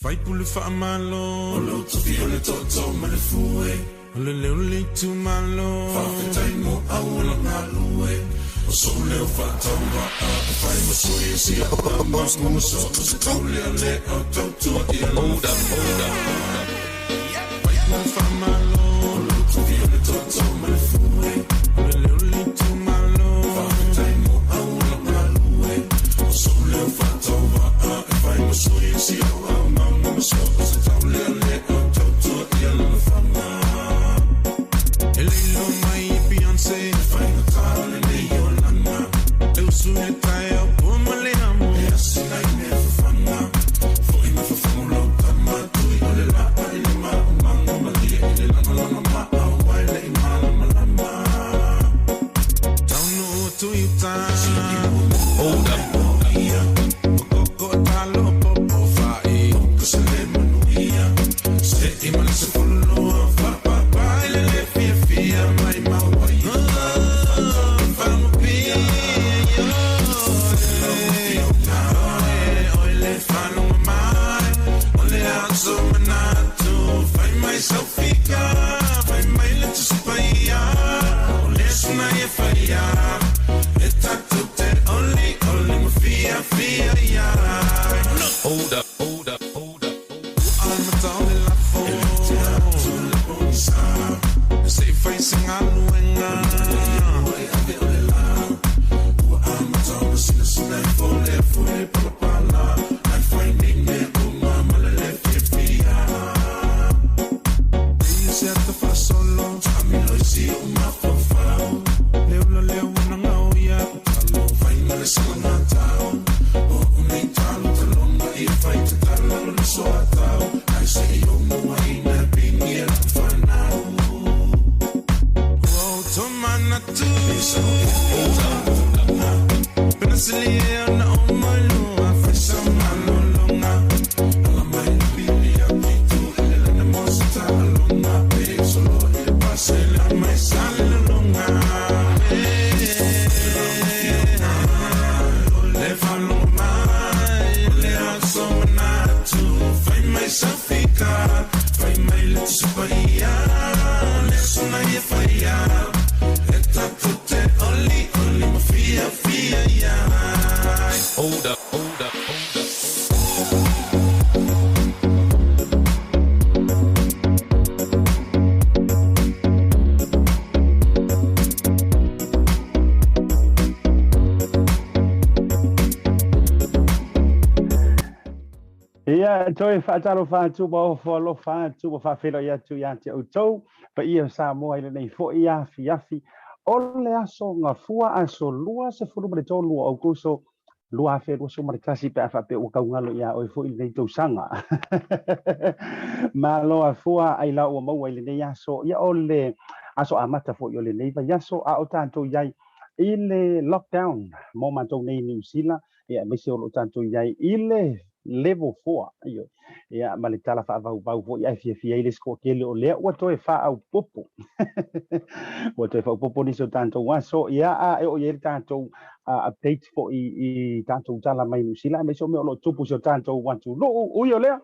Faipule faamalo. O lou tofi o le tootoo ma le fue. O le leo le itumalo. Faafetai mo auala galue. O sou leo faatauvaa e fai ma sui o si au tama ma so o se taulealea o tautua i lana faiga. Faipule faamalo. O lou tofi o le tootoo ma le fue. O le leo le itumalo. Faafetai mo auala galue. O sou leo faatauvaa e fai ma sui o si au aumaga ma so o se taulealea o tautua i lana faiga. E le iloa mai e Beyonce. E faigata lenei olaga. E usu i le taeao pua ma le amo. E asi nai mea fafaga. Foi ma fofogo lau tama. Tui o le laa i le maumaga. Malie i le lagalaga maau ai le i malamalama. Taunuu atu i uta. Hold up. Koko talo popo fai. Se le manuia. Se i ma le 12. Fapapa i le le fiafia mai maua i Fagupia. Oi le faalogo mai. O le aso manatu. Fai mai sau fika. Fai mai le Tusi Paia. O le aso na ia faia. E tatou te olioli ma fiafia ai. Hold up, hold up, hold up. Amata o le lafo. E te atu le pogisa. Se i fai se galuega. E ave o le la. Ua amata ona sinasina ifo le afu i le palapala. Ai fai nei mea uma ma le le fiafia. Eia se ata faasolo. Taamilo i si ou mafaufau. Le ula lea ua nagao ia talo. Fai ma le salagatau. O nei talo talonga ia fai te talalo le soatau. Ai se i ou muaina e pingia lau fanau. Ua ou tomanatu. Penasilia na o mai lua. Fai sa malologa. Ala mai le pili a pitu. Ele lana mo se taaloga. Pe solo i le pasela mai sa le lologa. Le faalogo mai. O le aso manatu. Fai mai sau fika. Fai mai le Tusi Paia. Le aso na ia faia. E tatou te olioli ma fiafia ai. Hold up, hold up, hold up. Ia, toe faatalofa atu ma ofo alofa atu ma faafeiloai atu ia te outou, paia o Samoa i lenei foi afiafi o le aso Gafua, aso 23 o Aokuso 2021, pe a faapea ua taugalo ia oe foi lenei tausaga. Malo afua ai la ua maua i lenei aso, ia o le aso amata foi o lenei vaiaso, a o tatou i ai i le lockdown mo matou nei i Niu Sila, ia aemaise o lo o tatou i ai i le level 4, ioe, ia ma le tala faavauvau foi ae fiafia ai le isi toatele o lea ua toe faaopoopo. Ua toe faaopoopo nisi o tatou aso, ia a e oo i ai le tatou update foi i tatou tala mai Niu Sila aemaise o mea o lo o tupu i si o tatou atunuu. Ui o lea,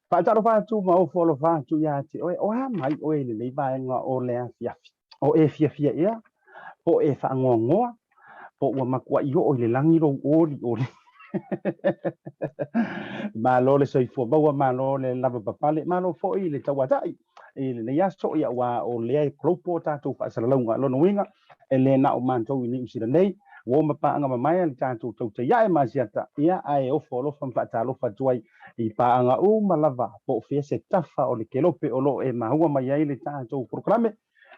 faatalofa atu ma ofo alofa atu ia te oe, o a mai oe i lenei vaega o le afiafi? O e fiafia ea, po o e faanoanoa, po ua matuai oo i le lagi lou olioli. Malo le soifua maua, malo le lavapapale, malo foi le tauatai i lenei aso, ia aua o lea e global tatou faasalalauga. Lona uiga, e le na o matou i Niu Sila nei, ua o ma paaga mamae le tatou tautai ae ma Asiata, ia ae ofo alofa ma faatalofa atu ai i paaga uma lava po o fea se tafa o le kelope o lo o e maua mai ai le tatou polokalame.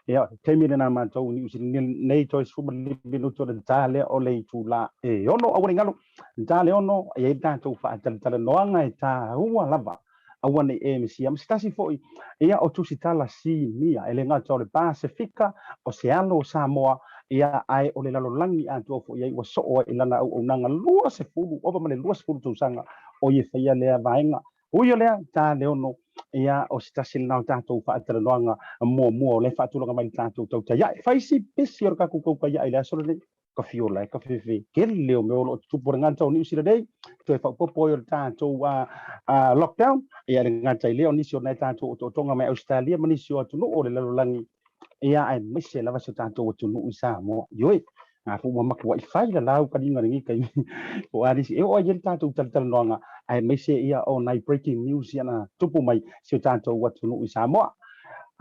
Ia, o le taimi lena matou i Niu Sila nei, toe 15 minuto le ta lea o le itula e 6, aua ne i galo, le ta le 6, e i ai le tatou faatalatalanoaga e taua lava, aua ne i e misia. Ma se tasi foi, ia, o Tusitala Sinia, e le gata o le Pasefika, o se alo o Samoa, ia, ae o le lalolagi atoa foi ai ua soo ai i lana auaunaga 20, ova ma le 20 tausaga o ia faia lea vaega. Ui o lea, ta le 6, ia, o se tasi lena o tatou faatalanoaga muamua o lea e faatulaga mai le tatou tautai ae. Fai si pisi o le tatou tautai ae i le aso lenei. Ka fiola e ka fefe kele o mea o lo o tutupu o le gata o Niu Sila nei, toe faaopoopo ai o le tatou lockdown, ia le gata i lea o nisi o nai tatou otootoga mai Ausetalia ma nisi o atunuu o le lalolagi, ia aemaise lava si o tatou atunuu i Samoa. Ioe, ngā fu ua matuai fai la lau kaliga lenei taimi po o a nisi e oo ai i ai le tatou talatalanoaga, aemaise ia o nai breaking news ia na tupu mai si o tatou atunuu i Samoa.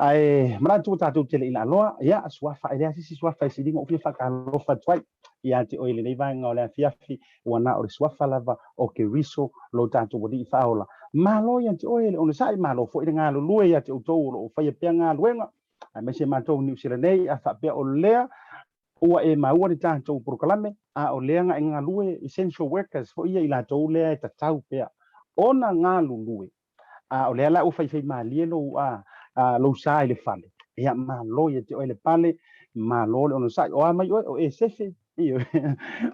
Ae manatu ua tatou te le i laaloa, ia, suafa, e leai se isi suafa e sili ona ou fia faatalofa atu ai ia te oe i lenei vaega o le afiafi, ua na o le suafa lava o Keriso lo tatou Alii Faaola. Malo ia te oe le onosai, malo foi le galulue ia te outou o lo o faia pea galuega, aemaise matou i Niu Sila nei, a faapea o lea ua e maua le tatou polokalame, a o lea na e galue essential workers foi ia i latou lea e tatau pea ona galulue. A o lea la ua faifai malie lou, a, a, lou sa i le fale. Ia, malo ia te oe le pale, malo le onosai. O a mai oe, o e sefe. Ioe.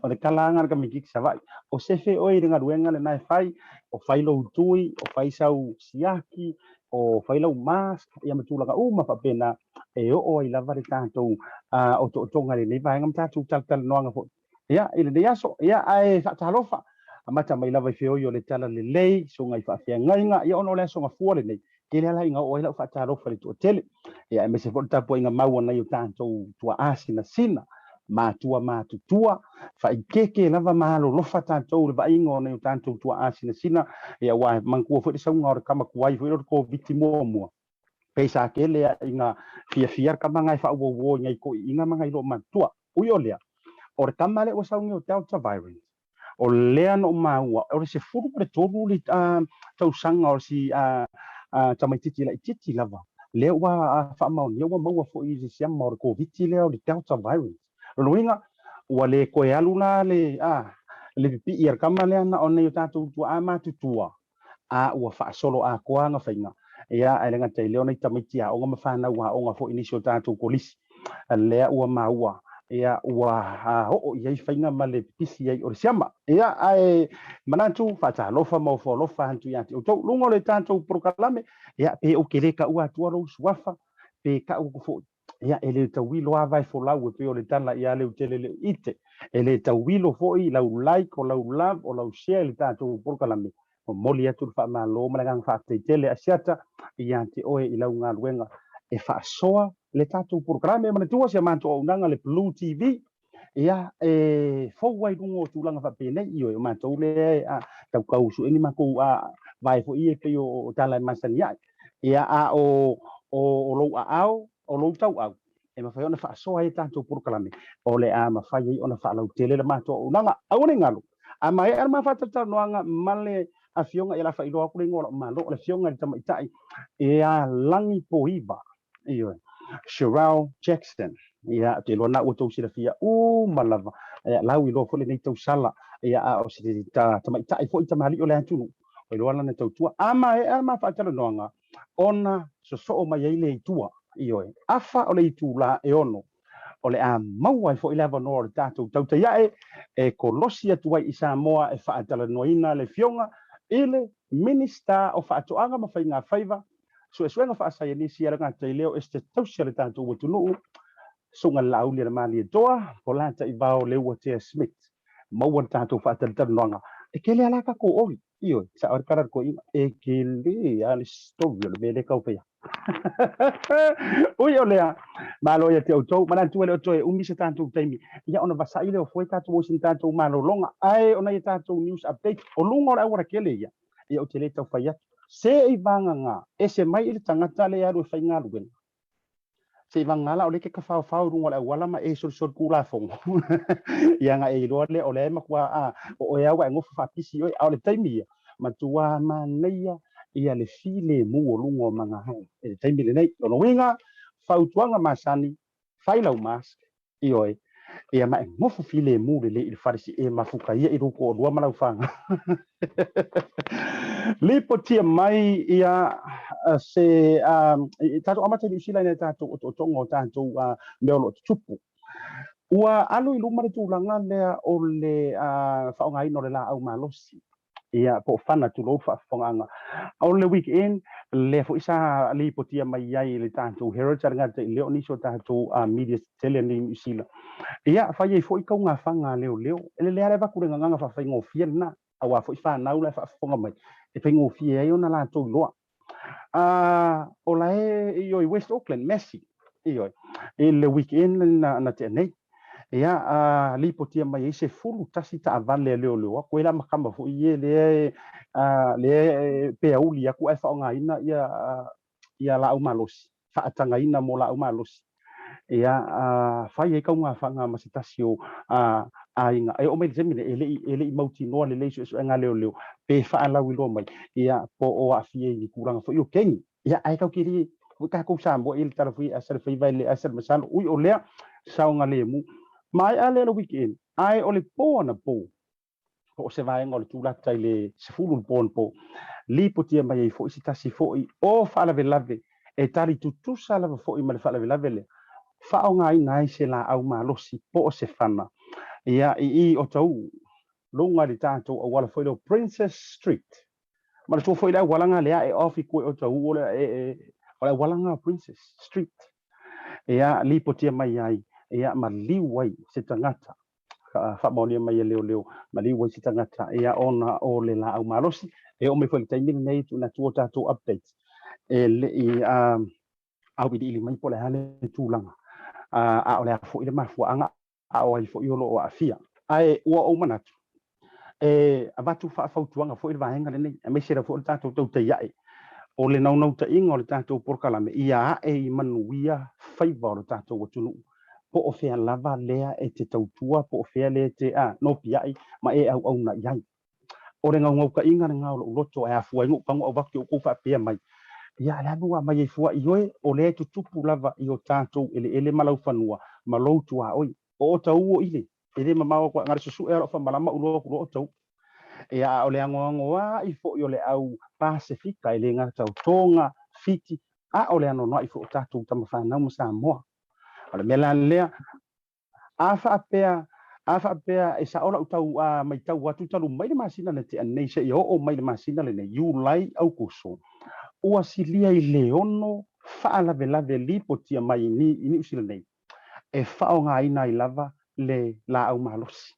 O le tala aga a le tamaitiiti Savaii. O sefe oe i le galuega lena e fai, o fai lou tui, o fai sau siaki, o fai lau mask, ia ma tulaga uma faapena e oo ai lava le tatou otootoga i lenei vaega ma tatou talatalanoaga foi. Ia, i lenei aso, ia, ae faatalofa, amata mai lava i feoi o le Talalelei, susuga i faafeagaiga, ia ona o le aso Gafua lenei, tele lava ina oo ai lau faatalofa i le toatele, ia aemaise foi le tapuaiga mau a nai o tatou tuaa sinasina, matua matutua, faaikeeke lava ma alolofa tatou i le vaaiga o nai o tatou tuaa sinasina, ia aua e manatua foi le sauga o le tama tuai foi lea o le Koviti muamua, pei sa tele lava ina fiafia le tama na e faauouo i nai toeaiina ma nai loomatutua. Ui o lea, o le tama lea ua sau nei o Delta variant, o lea na ou maua, o le 13 le tausaga o si tamaitiiti laitiiti lava, lea ua faamaonia ua maua foi i le siama o le Koviti lea o le Delta variant. O lona uiga, ua le toe alu la le pipii a le tama lea na o nai o tatou tuaa matutua, a ua faasolo atoa ana faiga, ia, ae le gata i lea o nai tamaiti aoga ma fanau aoga foi i nisi o tatou kolisi, lea ua maua, ia, ua oo i ai faiga ma le pipisi ai o le siama. Ia, ae manatu, faatalofa ma ofo alofa atu ia te outou. Luga o le tatou polokalame, ia, pe ou te le taua atua lou suafa, pe tau atu foi. Ia, e le tauilo lava e folau e pei o le tala ia Leutele Leuite. E le tauilo foi lau like, o lau love, o lau share i le tatou polokalame. Momoli atu le faamalo ma le agaga faafetai tele Asiata ia te oe i lau galuega e faasoa le tatou polokalame. Manatua si a matou auaunaga le Blue TV, ia e fou ai luga o tulaga faapenei, ioe, o matou lea e tautau sue ni matou vae foi ia e pei o tala e masani ai. Ia, a o lou aao, o lou tauau, e mafai ona faasoa ai tatou polokalame, o le a mafai ai ona faalautele le matou auaunaga. Aua ne i galo, a maea le ma faatalatalanoaga ma le Afioga, ia o le a faailoa atu le igoa o lau malo, o le Afioga i le Tamaitai ia Lagipoiva, ioe, Sherelle Jackson. Ia, ou te iloa na ua outou silafia uma lava, ia, lau iloa foi lenei tausala, ia, a o se tamaitai foi tamalii o le atunuu, ua iloa lana tautua. A maea ma faatalanoaga, ona sosoo mai ai lea i tua, ioe, afa o le itula e 6, o le a maua ai foi le avanoa o le tatou tautai ae e kolosi atu ai i Samoa e faatalanoaina le Afioga i le Minisita o Faatoaga ma Faiga Faiva, Suesuega Faasaienisi a le gata i lea o Esetete Tausi a le tatou atunuu, Susuga Laauli Alemalietoa, Polata Ivao Leuatea Smith. Maua le tatou faatalatalanoaga. E tele lava la tatou oli. Ioe, sao ai le tala a le toeaina, e tele lava le story o le mea lea e tau fai atu. Ui o lea, malo ia te outou, manatu e le o toe umi se tatou taimi, ia ona vasai lea o foe tatou o i sina tatou malologa, ae o nai a tatou news update, o luga o le auala tele ia, ia ou te le tau fai atu. Se i vagana ese mai i le tagata lea e alu e faigaluega, se i vagana la o lea e te tafaofao i luga o le auala ma e solisoli tulafono, ia ona e iloa lea o lea e matua a, o oe lava ua e nofo faapisi oe, a o le taimi ia, matua manaia ia le filemu o luga o magahao i le taimi lenei. Lona uiga, fautuaga masani, fai lau mask, Ioe, ia ma e nofo filemu lelei i le fale si e mafuta ia i lou toalua ma lau fanau. Lipotia mai ia se tatou amata i Niu Sila i nai tatou otootoga o tatou mea o lo o tutupu. Ua alu i luma le tulaga lea o le faaaogaina o le laau malosi. Ia, po o fana, tulou le faafofogaaga. O le weekend, lea foi sa lipotia mai ai e le tatou Herald, sa le gata i lea o nisi o tatou media tetele nei i Niu Sila. Ia, fai ai foi taugafaga a leoleo. E lelei lava le avatu le gagana faafaigofie lena, aua foi fanau la e faafofoga mai, e faigofie ai ona latou iloa. O la e, ioe, West Auckland, Massey, ioe, i le weekend na tea nei. Ia, a lipotia mai ai 11 taavale a leoleo atu ai la ma tama foi ia lea e, lea e peauli atu ae faaaogaina ia, ia laau malosi, faatagaina mo laau malosi. Ia, fai ai taugafaga ma se tasi o aiga. E oo mai i le taimi lenei, e le i mautinoa lelei suesuega a leoleo pe faalauiloa mai, ia, po o aafia i tulaga foi o kengi. Ia, ae tatou te le foi tatou Samoa i le tala foi e asa le faiva e le asa le masalo. Ui o lea, saogalemu. Maea lea le weekend, ae o le po anapo, po o se vaega o le tulata i le 10 le po anapo, lipotia mai ai foi se tasi foi o faalavelave e tali tutusa lava foi ma le faalavelave lea, faaaogaina ai se laau malosi po o se fana, ia, i i Otahuhu, luga i le tatou auala foi lea o Princess Street. Manatua foi le auala lea e off i koe o tau o le o le auala nga Princess Street. Ia lipotia mai ai ia maliu ai se tagata faamaonia mai e leoleo maliu ai se tagata ia ona o le laau malosi. E oo mai foi i le taimi lenei tuuina atu o tatou updates e le i auiliili mai po o le a le tulaga a o le a foi le mafuaaga a o ai foi o lo o aafia. Ae ua ou manatu, e avatu faafautuaga foi le vaega lenei, aemaise lava foi o le tatou tautai ae, o le naunautaiga o le tatou polokalame, ia ae i manuia faiva o le tatou atunuu, po o fea lava lea e te tautua, po o fea lea e te nopiai ma e auauna i ai. O le naunautaiga lena o lou loto e afua ai ona ou tago avatu i outou faapea mai, ia le a mea ua aumai ai fua? Ioe, o lea e tutupu lava i o tatou eleele ma laufanua ma lou tuaoi. O Otahuhu o ile, e le mamao atu na o le susue lava o lau faamalama ou iloa atu loa Otahuhu. Ia, a o le anoanoai foi o le au Pasefika, e le gata o Toga, Fiti, a o le anoanoai foi o tatou tama fanau ma Samoa. O le mea la lea, A faapea, a faapea e sao lau tau a maitau atu talu mai le masina na tea nei seia oo mai le masina lenei, Iulai, Aukuso, ua silia i le ono faalavelave lipotia mai i Niu Sila nei e faaaogaina ai lava le laau malosi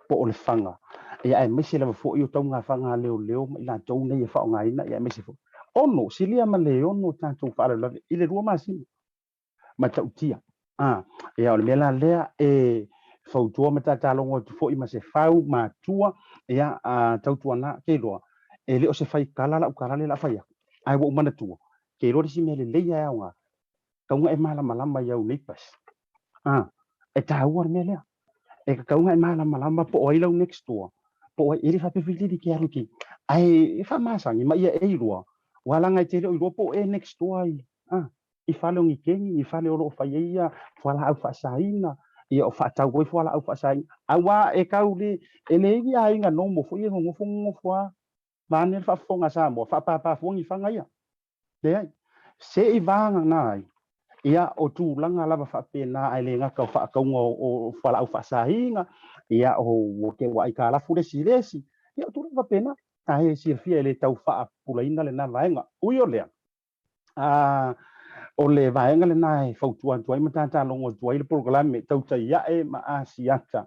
po o le fana, ia aemaise lava foi o taugafaga a leoleo ma i latou nei e faaaogaina, ia aemaise foi ono silia ma le ono tatou faalavelave i le 2 masina. Matautia. A, ia o le mea la lea e fautua ma tatalogo atu foi ma se fau matua, ia a tautuana ke iloa, e le o se fai kala lau kala lea la fai aku, ae ua ou manatua, ke iloa le isi mea lelei a e aoga, tatau ona e malamalama i au neighbours. A, e taua le mea lea. E tatau ona e malamalama po o ai lau next door, po o ai, e le faapea foi lili ke alu ki, ae e faamasani ma ia e iloa, ua laga e te le o iloa po o e next door ai. A, i fale o ni kengi, i fale o lo o fai ai ia fualaau faasaina, ia o faatau ai fualaau faasaina. Aua e tau le, e leai ni aiga nomo foi e nonofo nonofo lava, vaeane le faafofoga a Samoa, faapapa fua ni faga ia. Leai. Se i vagana ai, ia o tulaga lava faapena ae le gata o faatauga o fualaau faasaina, ia o ke ua aitalafu le isi i le isi, ia o tulaga faapena. Ae silafia e le tau faapupulaina lena vaega. Ui o lea, O le vaega lena e fautua atu ai ma tatalogo atu ai le polokalame Tautai Ae ma Asiata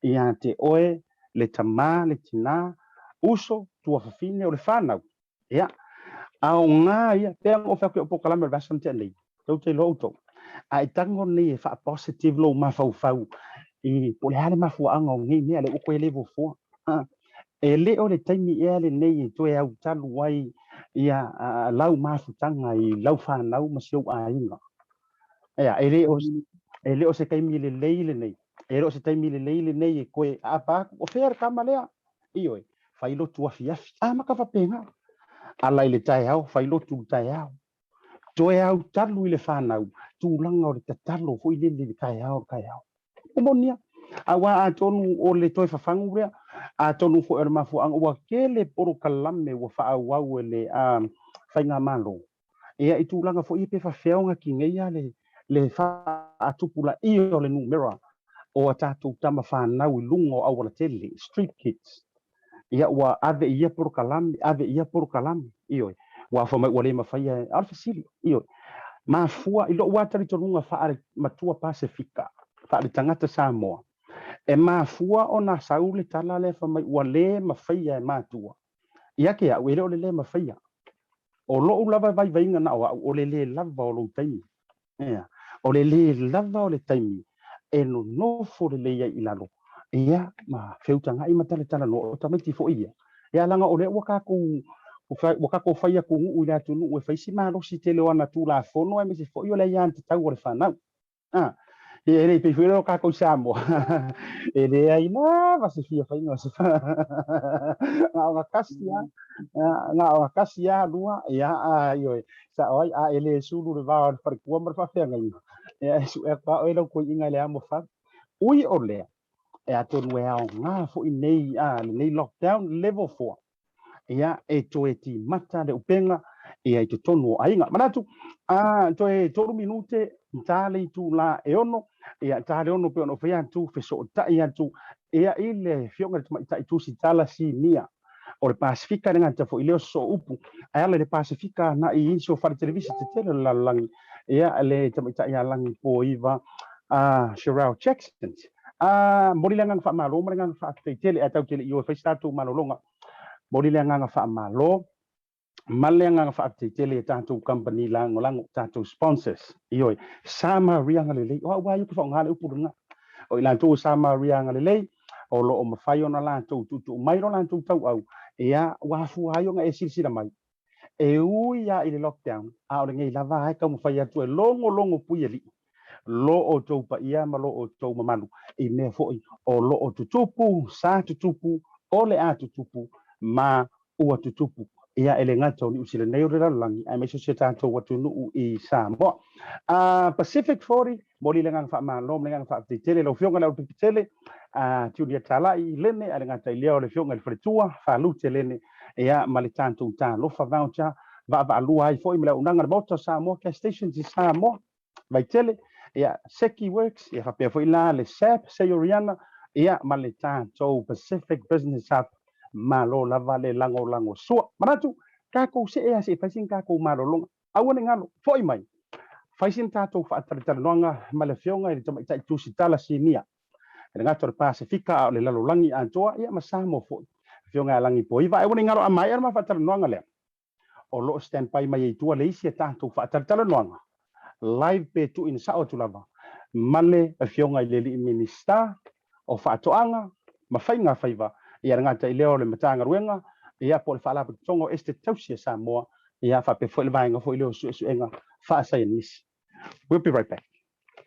ia te oe le tama, le tina, uso, tuafafine o le fanau. Ia, aoga ia, pei ona ou fai atu i au polokalame o le vaiaso na tea nei, tou te iloa outou, a e tago nei e faa-positive lou mafaufau i po o le a le mafuaaga o nei mea, lea ua toe le fuafua. E le o le taimi ea lenei e toe autalu ai ia lau mafutaga i lau fanau ma si ou aiga. Ea, e le o, e le o se taimi lelei lenei. E le o se taimi lelei lenei e toe aapa atu, o fea le tama lea? Ioe, fai lotu afiafi. Amata faapena. Ala i le taeao, fai lotu i le taeao. Toe autalu i le fanau, tulaga o le tatalo foi lele i le taeao le taeao. E moni lava. Aua atonu o le toe fafagu lea, atonu foi o le mafuaaga ua tele polokalame ua faaauau e le Faigamalo, ia i tulaga foi ia pe faafefea ona tineia le faatupulaia o le numera o a tatou tama fanau i luga o aualatele, street kids. Ia ua ave i ia polokalame, ave i ia polokalame, ioe. Ua fai mai ua le mafaia e, a o le fesili, ioe. Mafua i lou lava talitonuga faale-matua Pasefika, faale-tagata Samoa, e mafua ona sau le tala lea fai mai ua le mafaia e matua. Ia te au, e le o le le mafaia. O lou lava vaivaiga na o au, o le le lava o lou taimi. Ea, o le le lava o le taimi e nonofo lelei ai i lalo, ia, ma feutagai ma talatalanoa, o tamaiti foi ia. Ia, leaga o lea ua tatou, ua tatou fai atunuu i le atunuu e fai si malosi tele o ana Tulafono aemaise foi o le aiatatau a le fanau. A, ia, e le pei foi lea o tatou i Samoa, e leai lava se fia faiga o se na ona tasi lava, na ona tasi lava lua, ia, ioe, sao ai, a e le sulu le va o le faletua ma le faafeagaiga, ia, e sue atu lava oe lau toeaina i le amo fale. Ui o lea, e atonu e aoga foi nei a lenei lockdown level 4, ia, e toe timata le upega ia i totonu o aiga. Manatu, a toe 3 minute ta le itula e 6, ia ta le 6 pei ona ou fai atu, fesootai atu ia i le Afioga i le Tamaitai Tusitala Sinia o le Pasefika, e le gata foi i lea o sosoo upu, ae ala i le Pasefika agai i isi o fale televisa tetele o le lalolagi, ia le Tamaitai Alagipōiva a Sherelle Jackson. A momoli le agaga faamalo ma le agaga faafetai tele, ae tatou te le i o e fai se tatou malologa. Momoli le agaga faamalo ma le agaga faafetai tele i tatou kamupani lagolago, tatou sponsors. Ioe, Samaria Agalelei. O au lava ia ou te faaaoga le upu lena. O i latou o Samaria Agalelei, o lo o mafai ona latou tuutuu mai lo latou tauau, ia, ua afua ai ona e silasila mai. E ui lava i le lockdown, a o lenei lava lava e taumafai atu e logologo puialii lo outou paia ma lo outou mamalu i mea foi o lo o tutupu, sa tutupu, o le a tutupu, ma ua tutupu. Ia, e le gata o Niu Sila nei o le lalolagi, aemaise o si o tatou atunuu i Samoa. Pacific 40, momoli le agaga faamalo ma le agaga faafetai tele i lau Afioga i le Aualapiti Tele, Julia Talai Lene, ae le gata i lea o le Afioga i le Faletua, Falute Lene, ia, ma le tatou Talofa Voucher, vaavaalua ai foi ma le auaunaga a le Maota o Samoa Gas Stations i Samoa, Vaitele, ia, Seki Works, ia faapea foi la le SAP, Seioriana, ia, ma le tatou Pacific Business Hub, malo lava le lagolago sua. Manatu, tatou see lava se i fai sina tatou malologa. Aua ne i galo, foi mai, fai sina tatou faatalatalanoaga ma le Afioga i le Tamaitai Tusitala Sinia, e le gata o le Pasefika a o le lalolagi atoa, ia ma Samoa foi. Afioga ia Lagipoiva, aua ne i galo a maea le ma faatalanoaga lea, o lo o stand by mai ai i tua le isi a tatou faatalatalanoaga live pe tuuina sao atu lava ma le Afioga i le Alii Minisita o Faatoaga ma Faiga Faiva, ia le gata i lea o le Matagaluega, ia po o le Faalapotopotoga o Esetete Tausi a Samoa, ia faapea foi le vaega foi lea o Suesuega Faasaienisi. We'll be right back.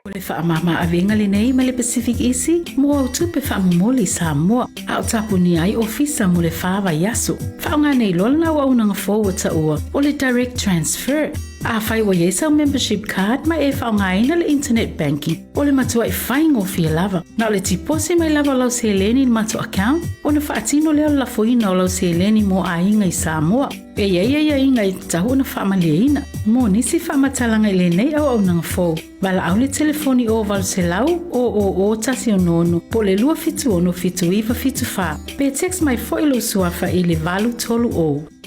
O le faamama-avega lenei mai le Pacific Easy mo au tupe faamomoli i Samoa, a o tapunia ai ofisa mo le fa vaiaso. Faaaoga nei loa lana auaunaga fou ua taua o le Direct Transfer. Afai ua i ai sau membership card ma e faaaogaina le internet banking, o le matuai faigofie lava. Na o le tiposi mai lava o lau seleni i le matou account ona faatino lea o le lafoina o lau seleni mo aiga i Samoa. E i ai aiaiga e tatau ona faamalieina. Mo nisi faamatalaga i lenei auaunaga fou, valaau le telefoni o 800 000 166 po o le 276 7974 pe text mai foi lou suafa i le 830.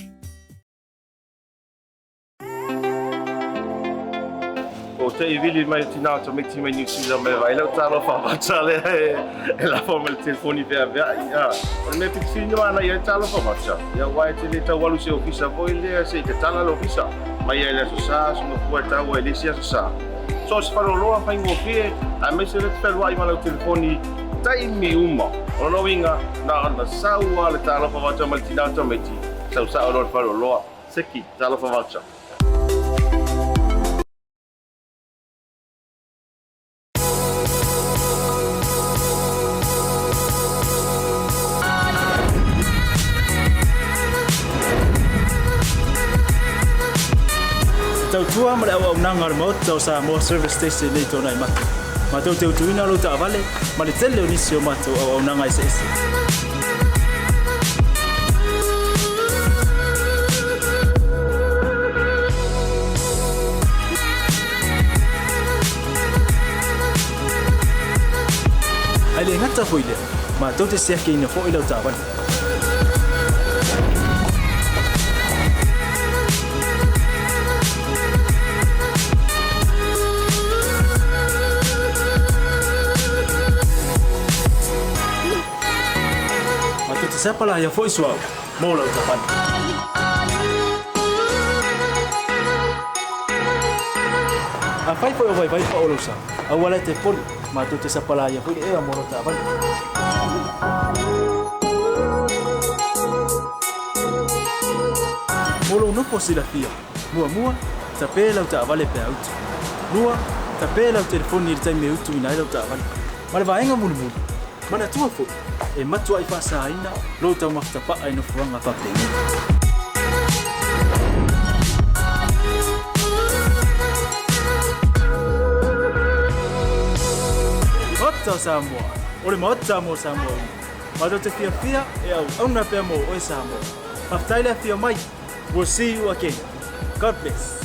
O te i vili mai tina o tamaiti mai New Zealand mai vai lau talofa vata lea e lafo mai le telefoni veaveai. O le mea pitofili ni ana ia talofa vata. Ia aua e te le tau alu i se ofisa foi lea se i tatala le ofisa. Mai ai le aso sa, aso mafua e tau ai le isi aso sa. So o se faleoloa faigofie aemaise lea te fealuai ma lau telefoni taimi uma. O lona uiga na ona sau lava le talofa vata mai le tina o tamaiti, sau sao loa le faleoloa. Seki, talofa vata. Tautua ma le auaunaga o le Maota o Samoa Service Station nei tona i matou. Matou te utuina lou taavale ma le tele o nisi o matou auaunaga eseese. Ae le gata foi i lea, matou te siakiina foi lau taavale. sapalaia foi suauu mo lau taavale. Afai foi o vaivai pao lou sa, aua la e te popole, matou te sapalaia foi le ea mo lau taavale. Mo lou nofo silafia, muamua, tape lau taavale pe a utu. Lua, tape lau telefoni i le taimi e utuina ai lau taavale. Ma le vaega mulimuli, manatua foi, e matuai faasaina lou taumafa tapaa i nofoaga faapenei. Maota o Samoa, o le Maota mo Samoa uma. Matou te fiafia e auauna pea mo oe Samoa. Faafetai le afio mai. We'll see you again. God bless.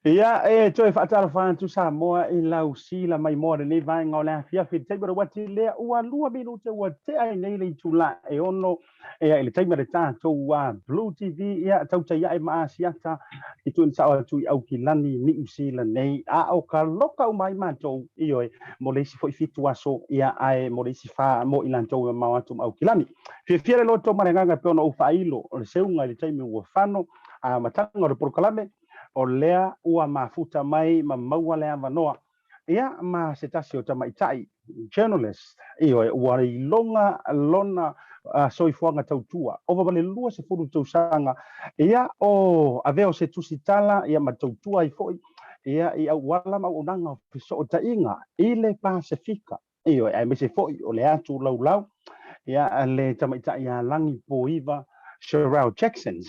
Ia, e toe faatalofa atu Samoa i lau sila mai moa lenei vaega o le afiafi i le taimi o le uati lea ua 2 minute ua tea ai nei le itula e 6 ia i le taimi o le tatou Blue TV ia tautai ae ma Asiata i tuuina sao atu i Aukilani Niu Sila nei a o ka loka uma ai matou ioe mo le isi foi 7 aso ia ae mo le isi 4 mo i latou e mamao atu ma Aukilani. Fiafia le loto ma le agaga e pei ona ou faailo o le seuga i le taimi ua fano a amataga o le polokalame o lea ua mafuta mai ma maua le avanoa ia ma se tasi o tamaitai journalist ioe ua iloga lona soifuaga tautua ova ma le 20 tausaga ia o avea o se tusitala ia ma tautua ai foi ia i auala ma auaunaga o fesootaiga i le Pasefika ioe aemaise foi o le atu laulau ia le tamaitai ia Lagipoiva Cherelle Jackson.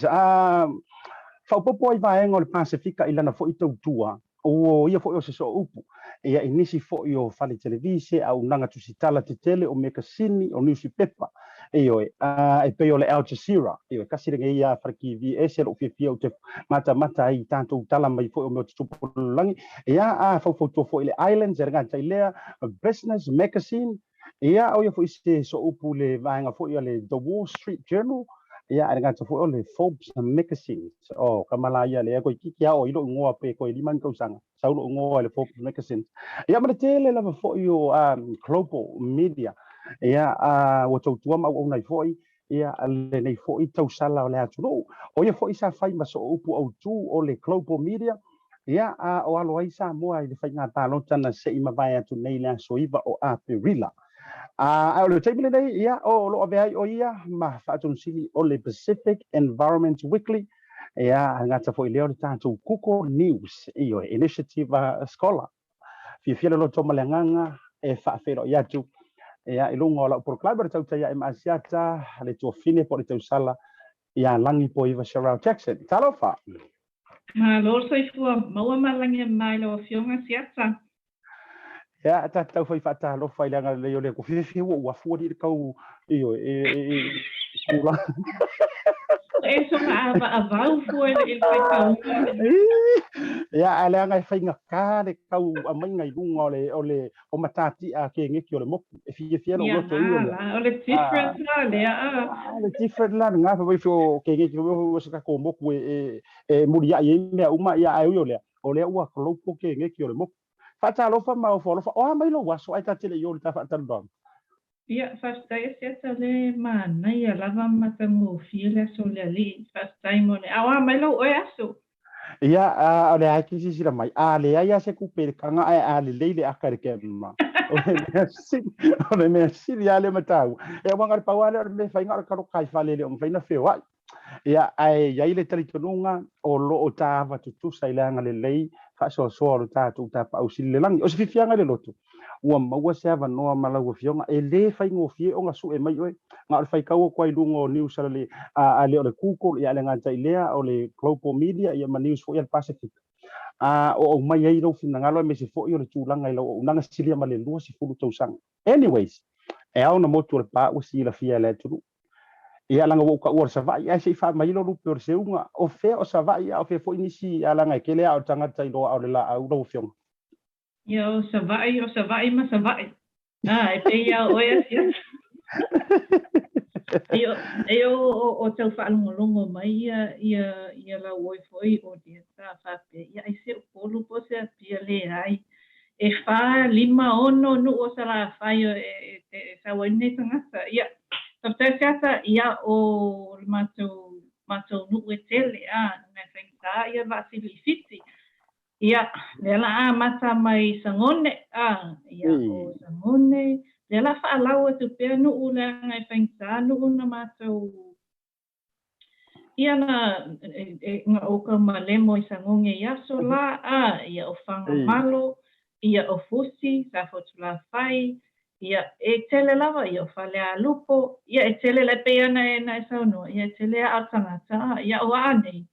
Faaopoopo ai vaega o le Pasefika i lana foi tautua O ia foi o se sooupu, ia i nisi foi o fale televise, auaunaga tusitala tetele, o mekasini, o niusipepa, ioe, a, e pei o le Al Jazeera, ioe, tasi lenei ia fale TV ese lou fiafia ou te matamata ai i tatou tala mai foi o mea o tutupu o le lalolagi, ia, a faufautua foi i le Islands, e le gata i lea, Business Magazine, Ia, o ia foi se sooupu i le vaega foi a le The Wall Street Journal, ia, ae le gata foi o le Forbes Magazine. O, ka mala ia lea toeitiiti lava o ai lou igoa pe toe 5 ni tausaga, sau lou igoa i le Forbes Magazine. Ia, ma le tele lava foi o global media, ia, ua tautua ma auauna ai foi ia lenei foi tausala o le atunuu. O ia foi sa fai ma sooupu autu o le global media, ia, a o alo ai Samoa i le faiga palota na se i mavae atu nei i le aso 9 o Aperila. A o le taimi lenei, ia, o lo o avea ai o ia ma faatonusili o le Pacific Environment Weekly, ia, gata foi lea o le tatou Google News, ioe, Initiative Scholar. Fiafia le loto ma le agaga e faafeiloai atu ia i luga o lau polokalame o le Tautai Ae ma Asiata, le tuafine po o le tausala ia Lagipoiva Cherelle Jackson. Talofa! Malo le soifua maua ma lagi e mama i lau Afioga Asiata. Ia, ta te taufai faatalofa i le agalelei o le Atua. Fiafia ua ou afu alii le tau, ioe, e, e, e, tulaga. E soga avaavau fua i le faitauga. Ia, ae leaga e faigata le tau aumaiga i luga o le, o le, o matatia a kegeki o le moku. E fiafia lou loto i o lea. O le different la lea. O le different la lena, fai mai o kegeki o se tatou moku e, e, e muliai ai mea uma, ia, ae ui o lea, o lea ua global kegeki o le moku. Faatalofa ma ofo alofa, o a mai lou aso ae ta te le i o i le ta faatalanoaga? Ia, faafetai Asiata o lea e manaia lava ma matagofie le aso o le Alii. Faafetai mo le, a o a mai lou oe aso? Ia, a o lea lava e te silasila mai, a leai lava se tupe i le taga ae a lelei le aka i le camera. O le mea sili, o le mea sili lava lea mataupu. Ia, aua na o le pau lava lea o le mea e fai na o le taloka i fale e le o mafai ona feoai. Ia, ae i ai le talitonuga o lo o taava tutusa i le agalelei faasoasoa o lo tatou Tapaau Sili i le Lagi. O se fiafiaga i le loto, ua maua se avanoa ma lau Afioga, e le faigofie ona sue mai oe, na o le faitau atu lava i luga o news a le, a le o le Google, ia a le gata i lea, o le Global Media, ia ma news foi a le Pasefika. A o aumai ai lou finagalo aemaise foi o le tulaga i lau auaunaga silia ma le 20 tausaga. Anyways, E ao ona motu o Lepā ua silafia e le atunuu. Ia leaga ua ou taua o le Savaii, ae se i faamailo lupe o le seuga, o fea o Savaii a o fea foi nisi leaga e tele aa o tagata i loa o le laau lau Afioga. Ia o Savaii, o Savaii ma Savaii. A, e pei lava o oe Asiata. E o, o, o tau faalogologo mai ia, ia, ia lau oe foi audience a faapea, ia ai se Upolu po o se Apia, leai. E fa, lima, ono nuu o Salafai e, e, e, e sau ai lenei tagata. Ia, faafetai Asiata, ia o le matou, matou nuu e tele, a, na e faigata ia Vaasili i Fiti. Ia, lea la a amata mai Sagone, a, ia, o Sagone, lea la faalau atu pea nuu leaga e faigata nuu na matou, ia na, na ou taumalemo i Sagoge i aso la, a, ia o Fagamalo, ia o Fusi, Safotulafai, ia, e tele lava, ia o Falealupo, ia e tele, e pei ona e, na e saunoa, ia e tele aa o tagata, a, ia o aa nei,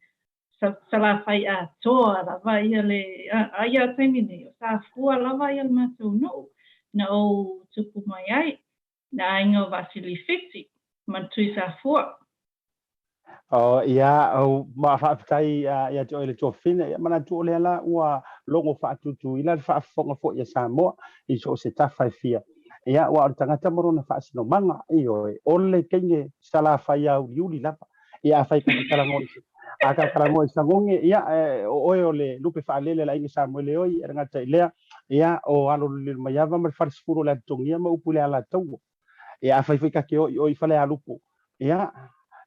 Salafai atoa lava ia le a ia taimi nei, o Safua lava ia le matou nuu na ou tupu mai ai, na aiga o Vasilifiti ma Tuisafua. Oh, ia, oh, ma faafetai ia te oe le tuafafine. Ia, manatu o lea la ua logo faatutuila le faafofoga foi a Samoa i so o se tafa e fia. Ia, aua o le tagata ma lona faasinomaga, ioe, o le teine Salafai auliuli lava. Ia, afai ka te talanoa i a ka talanoa i Sagoge, ia, o oe o le lupe faalele a le aiga Samoele oi, e le gata i lea, ia, o alo o le Lilomaiava ma le Falesefulu o le Alitogia ma upu i le Alataua. Ia, afai foi ka te o i o i Falealupo, ia,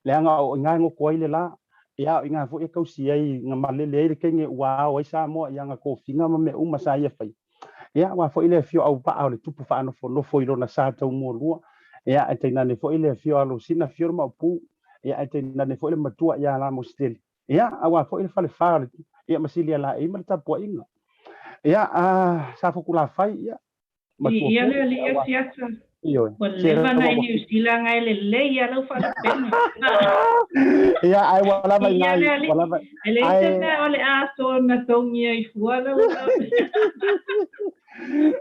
leaga o i ina e goto ai le la, ia, o i ina foi e tausi ai, na malele ai le teine ua ao ai Samoa i ana tofiga ma mea uma sa ia faia. Ia, aua foi le afio auvaa o le tupu faanofonofo i lona sa taumualua. Ia, ae tainane foi le afio a Alosina, afio le Maopu. Ia, ae tainane foi le matua ia Lamositele. Ia, aua foi le falefa o le, ia, ma Silialaei ma le tapuaiga. Ia, a, Safotulafai, ia, matua Ia le alii aua. Asiata. Ioe. Ua leva na i Niu Sila ngai lelei ia lau faalupega. Ia, ai ua lava i nai, ua lava. E leai se mea o le aso na togia i fua lau.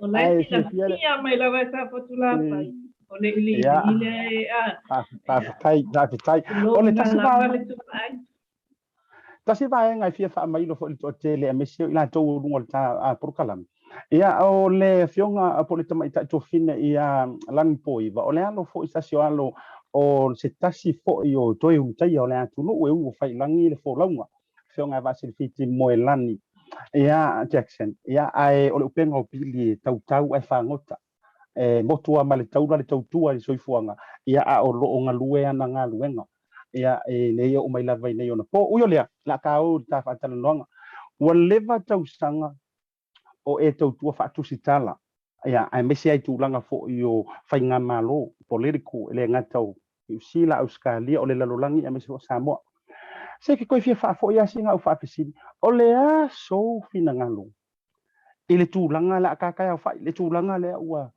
O la e silafia mai lava e Safotulafai. O le iliili lea e a. Faafetai, faafetai. O le tasi vaega. Tasi vaega e fia faamailo foi i le toatele aemaise o i latou o luga o le ta polokalame. Ia, o le afioga po o le tamaitai tuafafine ia Lagipoiva, o le alo foi se tasi o alo o se tasi foi o toe ulutaia o le atunuu e ulu fai i lagi le folauga, afioga ia Vaasilifiti Moelani ia Jackson. Ia, ae o le upega o pili e tautau ae fagota. E motu lava ma le taula le tautua i le soifuaga, ia a o lo o galue ana galuega, ia e nei oo mai lava i nei ona po. Ui o lea, o le a tāou i le ta faatalanoaga. Ua leva tausaga o e tautua faatusitala, ia, aemaise ai tulaga foi o faigamalo, political, e le gata o Niu Sila, Ausetalia, o le lalolagi aemaise foi o Samoa. Se ke toe fia faafoi lava sina au faafesili, o le a sou finagalo i le tulaga lea a ka taiaofai, le tulaga lea ua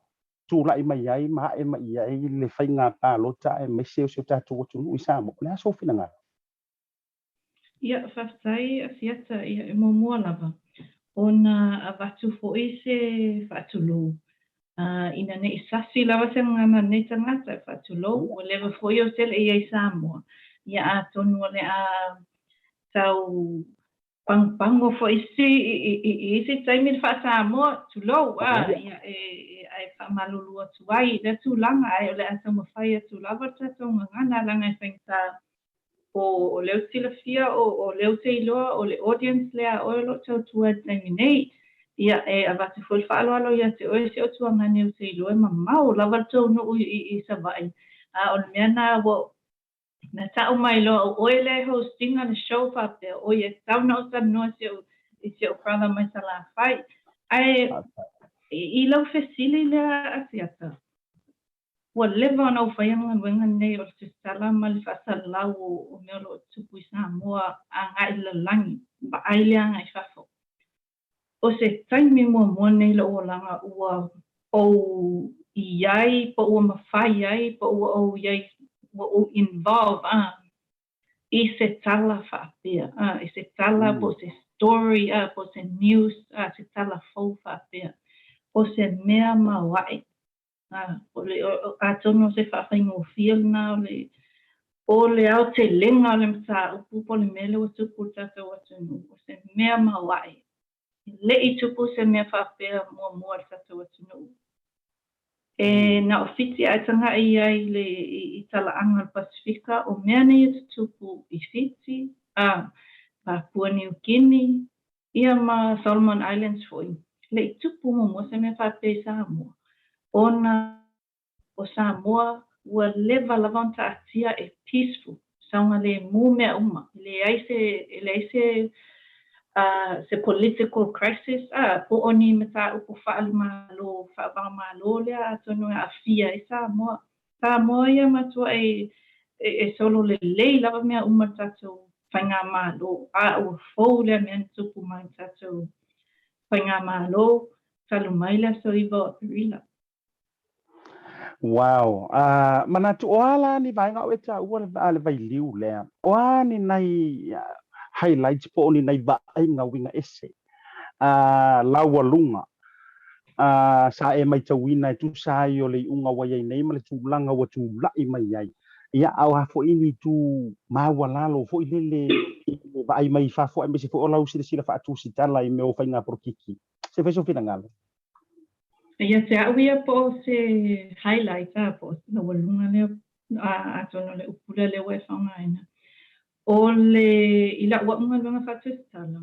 tulai mai ai ma ae mai ai le faiga palota aemaise o si o tatou atunuu i Samoa, o le a sou finagalo? Ia, faafetai Asiata, ia e muamua lava ona avatu foi se faatulou ina ne i sasi lava se gagana a lenei tagata e faatulou, ua leva foi ou te le i ai i Samoa, ia atonu o le a tau Pagopago foi isi i isi taimi le faa-Samoa, tulou, a, ia, e, e faamalulu atu ai i lea tulaga, ae o le a taumafai atu lava le tatou gagana, leaga e faigata o, o lea ou te silafia, o, o lea ou te iloa, o le audience lea a oe o lo o tautua i le taimi nei. Ia, e avatu foi le faaaloalo ia te oe si ou tuagane ou te iloa e mamao lava le tou nuu i, i, i Savaii, a o le mea na ua Na tau mai loa o oe lea e host ina le show faapea oi e tatau ona ou talanoa i si ou i si ou brother mai Salafai. Ae i lau fesili lea Asiata, ua leva ona ou faia le galuega lenei o le tusitala ma le faasalalau o mea o lo o tupu i Samoa agai i le lalolagi, vaai lea agai i fafo. O se taimi muamua lenei i lou olaga ua ou i ai po ua mafai ai po ua ou i ai ua ou involve a i se tala faapea a i se tala po o se story a po o se news a se tala fou faapea. O se mea maoae. O le, atonu o se faafaigofie lena o le, o le aotelega o le mataupu po o le mea lea ua tupu i le tatou atunuu, o se mea maoae. E le i tupu se mea faapea muamua i le tatou atunuu. E na o Fiti ae tagai i ai i le i talaaga o le Pasefika, o mea nei e tutupu i Fiti, a, Papua Niu Kini, ia ma Solomon Islands foi. E le i tupu muamua se mea faapea i Samoa, ona o Samoa ua leva lava ona taatia e peaceful, saogalemu mea uma, e leai se, e leai se, se political crisis, a, po o ni mataupu faale-Malo, faava-o-Malo lea atonu e aafia ai Samoa. Samoa ia matuai e solo lelei lava mea uma i le tatou Faigamalo, a ua fou lea mea na tupu mai i le tatou Faigamalo talu mai le aso 9 o Aperila. Wow. Manatu, o a la ni vaega o e taua le, le vailiu lea? O a ni nai highlights po o ni nai vaaiga uiga ese laualuga sa e maitauina e tusa ai o le iuga ua i ai nei ma le tulaga ua tulai mai ai? Ia, a o a foi ni itu maualalo foi lele i le vaai mai i fafo aemaise foi o lau silasila faatusitala i mea o faiga polokiki? Se i fai sou finagalo. Ia te au ia po o se highlight a po o se laualuga lea atonu o le upu lea lea ua e faaaogaina. O le i lau au galuega faatusitala,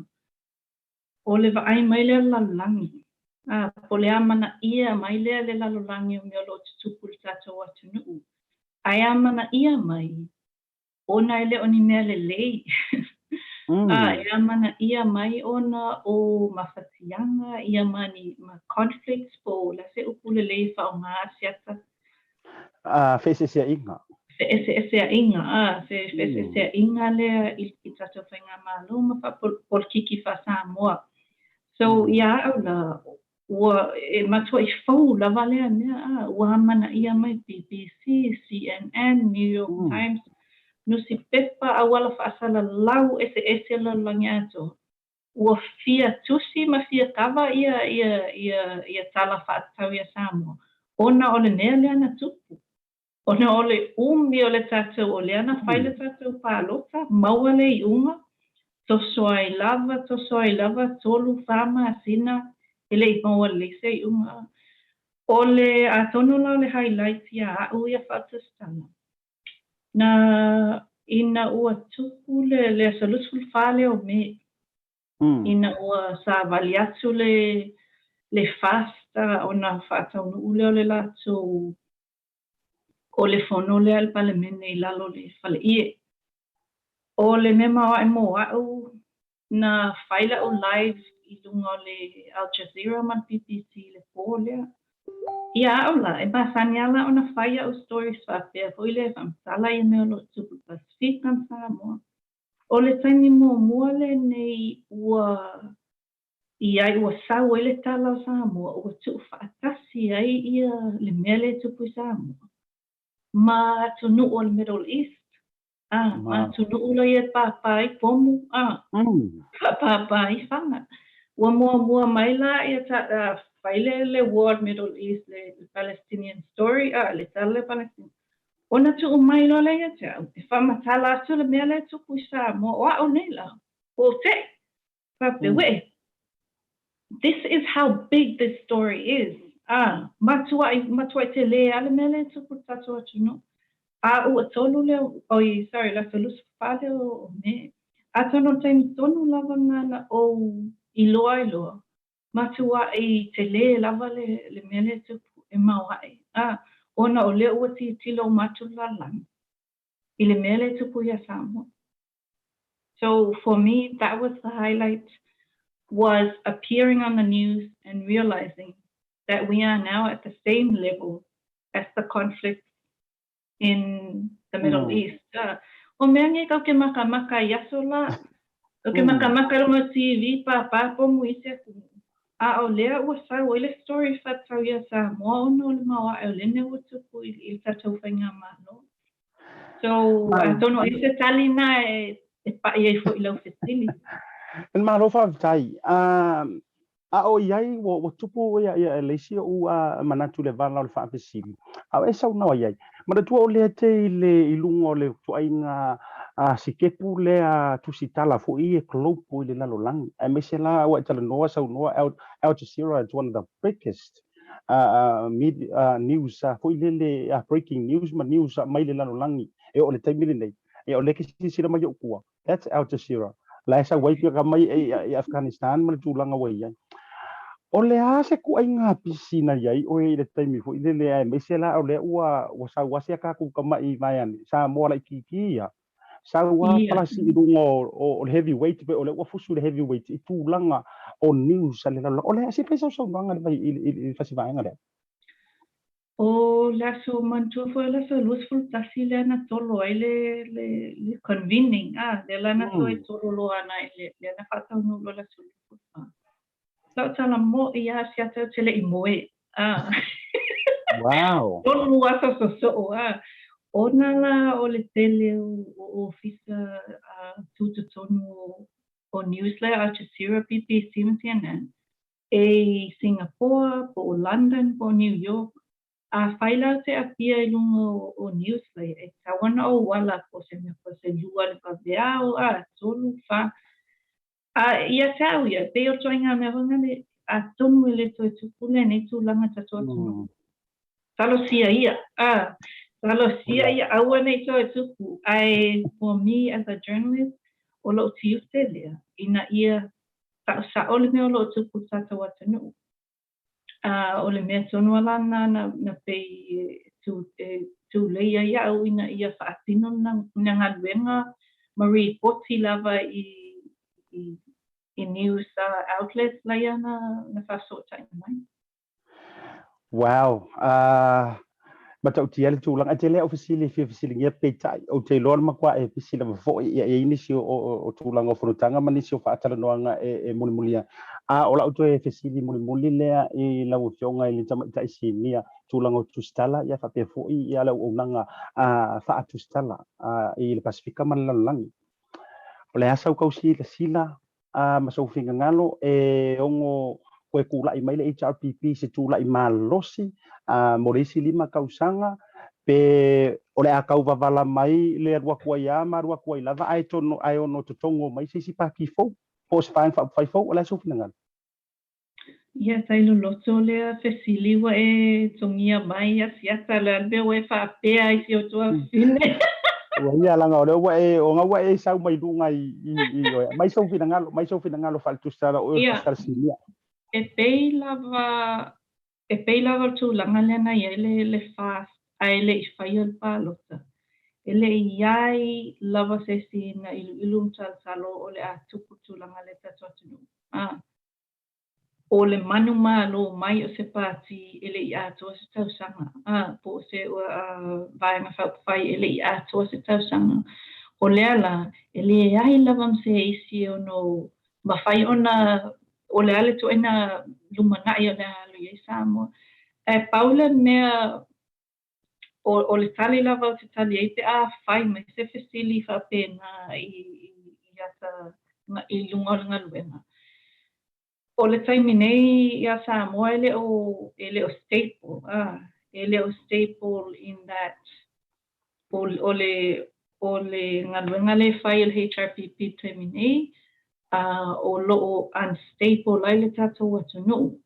o le vaai mai lea o le lalolagi, a po o le amanaia mai lea le lalolagi o mea o lo o tutupu i le tatou atunuu, ae amanaia mai ona e le o ni mea lelei. A e amanaia mai ona o mafatiaga ia ma ni ma conflicts po o le a se upu lelei e faaaoga Asiata? Feeseeseaiga. Feeseeseaiga, a, se feeseeseaiga lea i i tatou faigamalo ma faapolikiki faa-Samoa. So, iā au la, Ua e matuai fou lava lea mea, a ua amanaia mai BBC, CNN, New York Times, nusipepa, auala faasalalau eseese o le lalolagi atoa. Ua fia tusi ma fia kava ia ia ia ia tala faatatau iā Samoa, ona o le mea lea na tupu. Ona o le umi o le tatou, o lea na fai le tatou palota, maua le iuga, toso ai lava, toso ai lava, tolu, fa masina, e le i maua lelei se iuga. O le, atonu la o le highlight iā a'u ia faatusitala, na, ina ua tupu le, le aso 24 lea o Me, ina ua savali atu le, le FAST ona faataunuu lea o le latou O le fono lea a le Palemene i lalo o le faleie. O le mea maoaʻe mo aʻu, na fai la'u live i luga o le Al Jazeera ma le BBC i le pō lea. Ia aʻu la, e masani a la ona fai aʻu stories faapea foi lea e faamatala ia mea o lo o tupu i le Pasefika ma Samoa. O le taimi muamua lenei ua i ai, ua sau ai le tala o Samoa, ua tuufaatasi ai ia le mea lea e tupu i Samoa ma atunuu o le Middle East, a, ma atunuu la ia e pāpā ai pomu, a, pāpā ai faga. Ua muamua mai la ia ta, a, fai le, le war o le Middle East, le, le Palestinian story, a, le tala lea o Palestina. Ona tuu mai loa lea ia te au, e faamatala atu le mea lea e tupu i Samoa, o a'u nei la, ua ou te'i. Faapea, Wē, this is how big this story is. Ā, matuai, matuai telē lava le mea lea e tupu i le tatou atunuu. A ua tolu lea, oi, sorry, le aso 24 lea o Me. Atonu o le taimi tonu lava lena na ou iloa ai loa, matuai telē lava le, le mea lea e tupu, e maoaʻe. Ā, ona o lea ua tilotilo uma atu le lalolagi i le mea lea e tupu iā Samoa. So for me, that was the highlight, was appearing on the news and realizing that we are now at the same level as the conflict in the Middle East. O mea nei kau ke makamaka i aso la, kau ke makamaka i luga o TV, pāpā pomu i isi atunuu. A o lea ua sau ai le story faatatau iā Samoa ona o le maoaʻe o lea mea ua tupu i le tatou faigamalo. So, atonu ai se tali na e, e paʻi ai foi i lau fesili. Malo faafetai. A o i ai, ua tupu ia le isi oʻu manatu i le vala o le faafesili, a o e saunoa i ai, manatua o lea te i le i luga o le ituaiga sikepu lea tusitala foi e global i le lalolagi, aemaise la ua e talanoa saunoa Al Jazeera is one of the biggest news foi lele breaking news ma news mai le lalolagi e oo i le taimi lenei. Ia o lea e ke silasila mai i ou tua, That's Al Jazeera. La e sau ai pia ka mai i Afghanistan ma le tulaga ua i ai. O le a se kuaiga pisi na i ai oe i le taimi foi lele aemaise la o lea ua ua sau lava si a tatou tama'i vaeane Samoa laitiiti ia, sau lava palasi i luga o le heavy weight pei o lea ua fusu i le heavy weight i tulaga o news a le lalolagi. O le a se fai sau saunoaga i le fasi vaega lea? O le aso manatua foi o le aso 21 lea na tolo ai le le le convening a lea la na toe tolo loa ana i le lea na faataunuu loa le aso 24. Lau tala mo'i a Asiata ou te le i moe a. Wow. Tolu aso sosoo a. Ona la o le tele o ofisa a tutotonu o news lea Al Jazeera, BBC ma CNN E i Singapore, po o London, po o New York, afai la ou te apia i luga o news lea, e tatau ona ou ala po o se mea po o se lua le vaveao, a, tolu, fa. A ia te au ia, pei o ituaiga mea foi nale, atonu e le toe tupu lenei tulaga tatou atunuu. Talosia ia, a, talosia ia, aua ne i toe tupu. Ae for me as a journalist, o lou tiute lea, ina ia Saʻosaʻo le mea o lo o tupu i le tatou atunuu. A o le mea tonu lava la lena na, na pei e, tū, e tūlei ai au ina ia faatino nā galuega ma ripoti lava i, i, i news outlets laia na, na faafesootai mai. Wow. Matautia le tulaga. E tele au fesili e fia fesiligia peitai ou te iloa le matua e pisi lava foi ia e i ai nisi o, o, o tulaga o fonotaga ma nisi o faatalanoaga e, e mulimulia. A o lau toe fesili mulimuli lea i lau Afioga i le Tamaitai Sinia, tulaga o tusitala ia faapea foi ia le auaunaga faatusitala i le Pasefika ma le lalolagi. O le a sau tau silasila a ma sou finagalo e ono toe tula'i mai le HRPP i se tula'i malosi a mo le isi 5 tausaga, pe o le a tau vavala mai le alu atu ai a ma alu atu ai lava ae tono ae ono totogo mai se isi pati fou po o se vaega faaupufai fou. O le a sou finagalo? Ia, tai loloto lea fesili ua e togia mai Asiata, le a le mea ua e faapea ai si ou tuafafine? Ua ia laga o lea ua e, ona ua e sau mai luga i, i, i oe. Mai sou finagalo, mai sou finagalo faaletusitala o oe o le tusitala sinia. E pei lava, e pei lava o le tulaga lea na i ai le, le FAST ae le i faia le palota. E le i i ai lava se isi na iluilu ma talotalo o le a tupu le tulaga lea i le tatou atunuu. A. O le manumalo mai o se pāti e le i atoa se tausaga, ā, po o se vaega faaupufai e le i atoa se tausaga. O lea la, e leai lava ma se isi e ono mafai ona, o le a le ituaiga lumanai o le a alu i ai Samoa. Ae pau le mea o le tali lava ou te tali ai pe a fai mai se fesili faapena i ata i luga o le galuega. O le taimi nei iā Samoa e le o e le o stable, e le o stable in that o le o le galuega lea e fai e le HRPP i le taimi nei, o lo o unstable ai le tatou atunuu,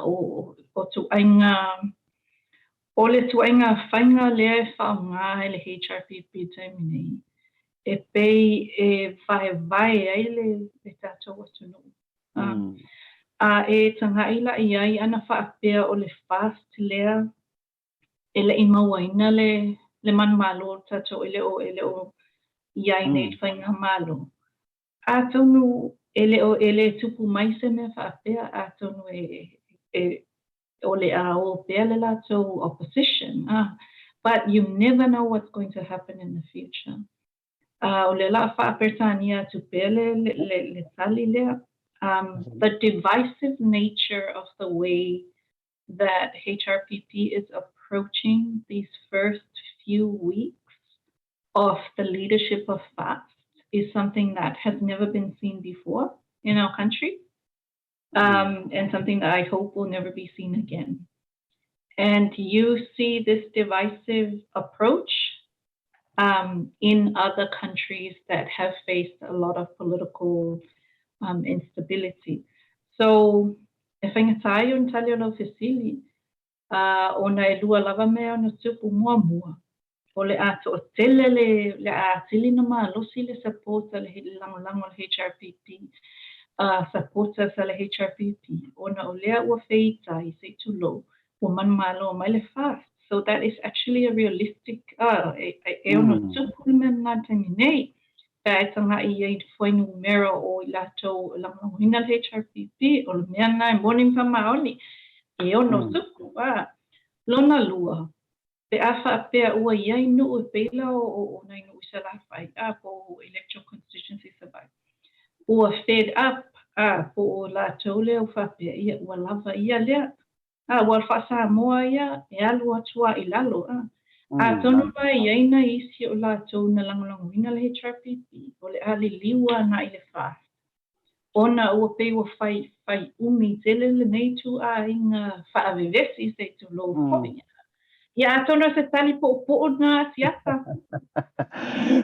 o ituaiga O le ituaiga faiga lea e faaaoga e le HRPP i le taimi nei, e pei e vaevae ai le tatou atunuu. A e taga'i la i ai ana faapea o le FAST lea e le i mauaina le le manumalo o le tatou e le o e le o i ai nei le faigamalo. Atonu e le o e le tupu mai se mea faapea, atonu e e o le a o pea le latou opposition a but you never know what's going to happen in the future. A o lea o le a faa-Peretania atu pea le le le tali lea. The divisive nature of the way that HRPP is approaching these first few weeks of the leadership of FAST is something that has never been seen before in our country. Um, and something that I hope will never be seen again. And you see this divisive approach um, in other countries that have faced a lot of political um, instability. So, e faigata ai ona tali o lau fesili, uh, ona e lua lava mea ona tupu muamua. O le a toatele le, le a atili na malosi le support a le lagolago a le HRPP, uh, supporters a le HRPP, ona o lea ua feitai, se i tulou, ua manumalo mai le FAST. So that is actually a realistic, uh, e, e, e ono mm. tupu le mea lena taimi nei. Pe a e taga'i i ai fuainumera o i latou e lagolagoina le HRPP, o le mea lena e moni ma faamaoni, e ono mm. tupu. A. Lona lua, pe a faapea ua i ai nu'u e pei la o, o, o nai nu'u i Salafai, a, po o electoral constituency Savaii, ua fed up, a, po o latou lea ua faapea, ia, ua lava ia lea, A, ua faa-Samoa ia e alu atu a i lalo, a. Atonu la e i ai nai isi o latou na lagolagoina le HRPP, o le a liliu agai i le FAST, ona ua pei ua fai, fai umi tele lenei ituaiga faavevesi, se i tulou foi. Ia, atonu o se tali poupou lena a Siata.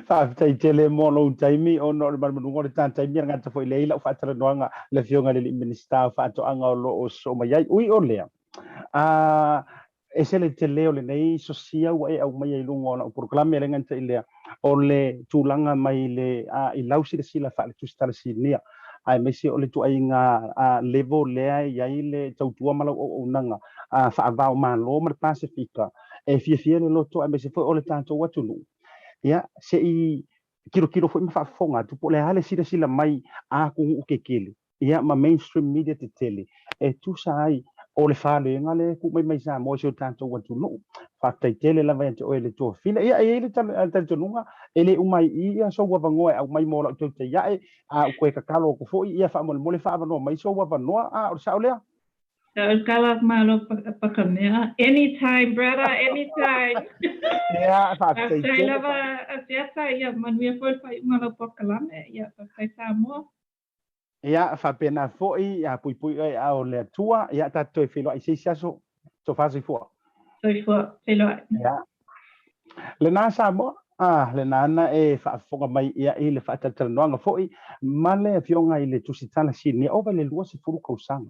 Faafetai tele mo lou taimi ona o le malumaluga o le ta taimi e le gata foi lea i lau faatalanoaga le Afioga i le alii Minisita o Faatoaga o lo o sosoo mai ai. Ui o lea, a ese le tele o lenei sosia ua e aumaia i luga o lau polokalame e le gata i lea o le tulaga mai le a i lau silasila faale-Tusitala Sinia aemaise o le ituaiga level lea e i ai le tautua ma lau auaunaga faava o Malo ma le Pasefika e fiafia le loto aemaise foi o le tatou atunuu. Ia, se i tilotilo foi ma faafofoga atu po o le a le silasila mai a atunuu tetele ia ma mainstream media tetele e tusa ai o le falega lea e tuu mai mai Samoa i si o tatou atunuu. Faafetai tele lava ia te oe le tuafafine. Ia, e i ai le talitonuga e le uma ai i i ia sou avanoa e aumai mo lau tautai ae, a ua toe tatalo atu foi, ia faamolemole faaavanoa mai sou avanoa, a o le sao lea? Tautala malo Pakamea. Anytime brother, anytime. Ia, faafetai tele. Faafetai lava Asiata, ia manuia foi le faaiuga o lau polokalame. Ia, faafetai Samoa. Ia, faapena foi, ia puipui oe i aao o le Atua. Ia, tatou toe feiloai i se isi aso. Tofa soifua. Soifua, feiloai. Ia. Lena Samoa, a, lena ana e faafofoga mai ia i le faatalatalanoaga foi ma le Afioga i le Tusitala Sinia, ova i le 20 kausaga,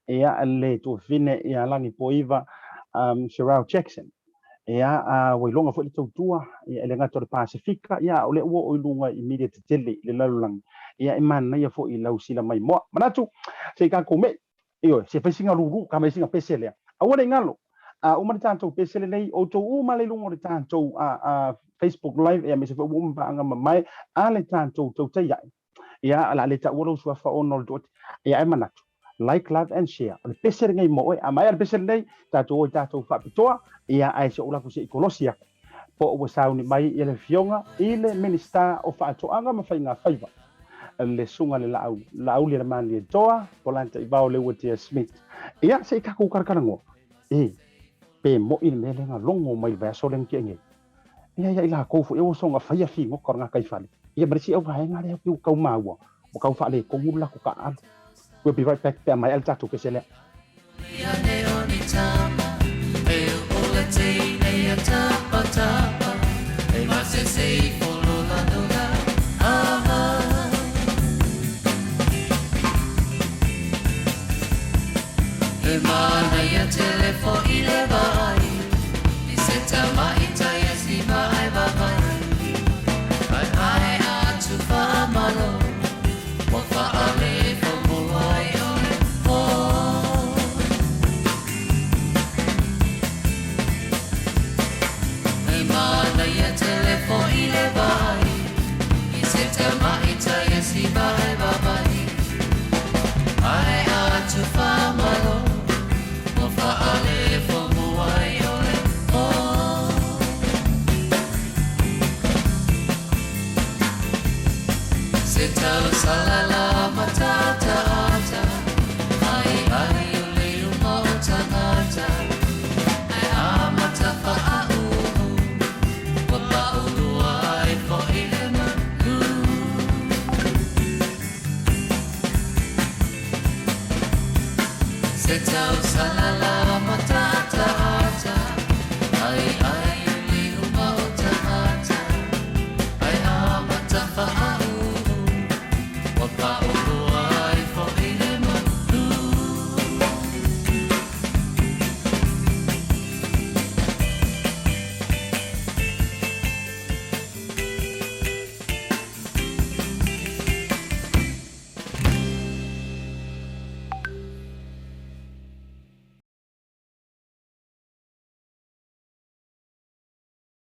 ia, le tuafafine ia Lagipoiva um, Sherelle Jackson. Ia, a, ua iloga foi le tautua, ia, e le gata o le Pasefika, ia, a o lea ua oo i luga i media tetele i le lalolagi, ia, e manaia foi i lau sila maimoa. Manatu, se i tatou me'i, Ioe, se fai sina lulu, ka mai sina pese lea. Aua ne i galo, a uma le tatou pese lenei, outou uma le i luga o le tatou a, a, Facebook Live, aemaise foi ua uma paaga mamae a le tatou tautai ae. Ia, o le a le taua lou suafa ona o le toate. Ia, ae manatu, like, love and share. O le pese lenei mo oe. A maea le pese lenei, tatou o i tatou faapitoa, ia, ae se i ou lafo se i kolosi aku. Po o ua sauni mai ia le Afioga i le Minisita o Faatoaga ma Faiga Faiva, le Susuga le Laau Laaulialemalietoa Polataivao Leuatea Smith. Ia, se i tatou talatalanoa, e, pe mo'i le mea lea na logo mai i le vaiaso lea na tea nei. Ia, ia i lakou foi ua soona faia figota o le gataifale, ia ma le isi auvaega lea pei ua tau maua, ua tau faaletonu le latou taaalo. We'll be right back pe a maea le tatou pese lea.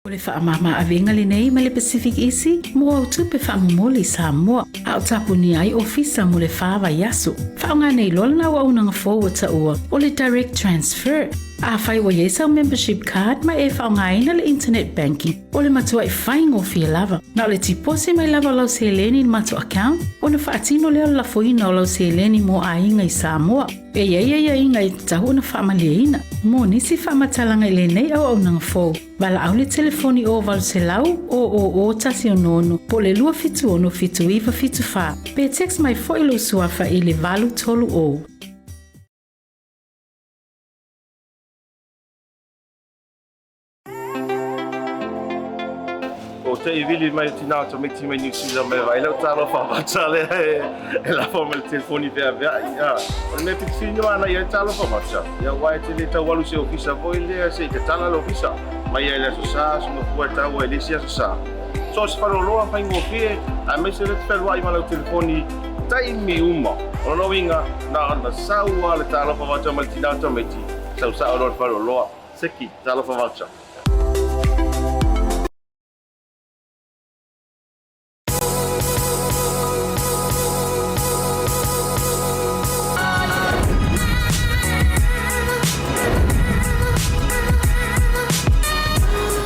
O le faamama-avega lenei ma le Pacific Easy mo au tupe faamomoli i Samoa, a o tapunia ai ofisa mo le fa vaiaso. Faaaoga nei loa lena auaunaga fou ua taua o le Direct Transfer. Afai ua i ai sau membership card ma e faaaogaina le internet banking, o le matuai faigofie lava. Na o le tiposi mai lava o lau seleni i le matou account ona faatino lea o le lafoina o lau seleni mo aiga i Samoa. E i ai aiaiga e tatau ona faamalieina. Mo nisi faamatalaga i lenei auaunaga fou, valaau le telefoni o 800 000 166 po o le 276 7974 pe text mai foi lou suafa i le 830. O te i vili mai o tinā o tamaiti mai New Zealand mai vai lau talofa mata lea e lafo mai le telefoni veaveai. O le mea pito sili ona manaia ai talofa mata, ia aua e te le tau alu i se ofisa foi lea se i tatala le ofisa mai ai le Aso Sa, Aso Gafua e tau ai le isi Aso Sa. So o se faleoloa faigofie aemaise lea te fealuai ma lau telefoni taimi uma. O lona uiga na ona sau lava le talofa vata mai le tinā o tamaiti, sau sao loa le faleoloa. Seki, talofa vata.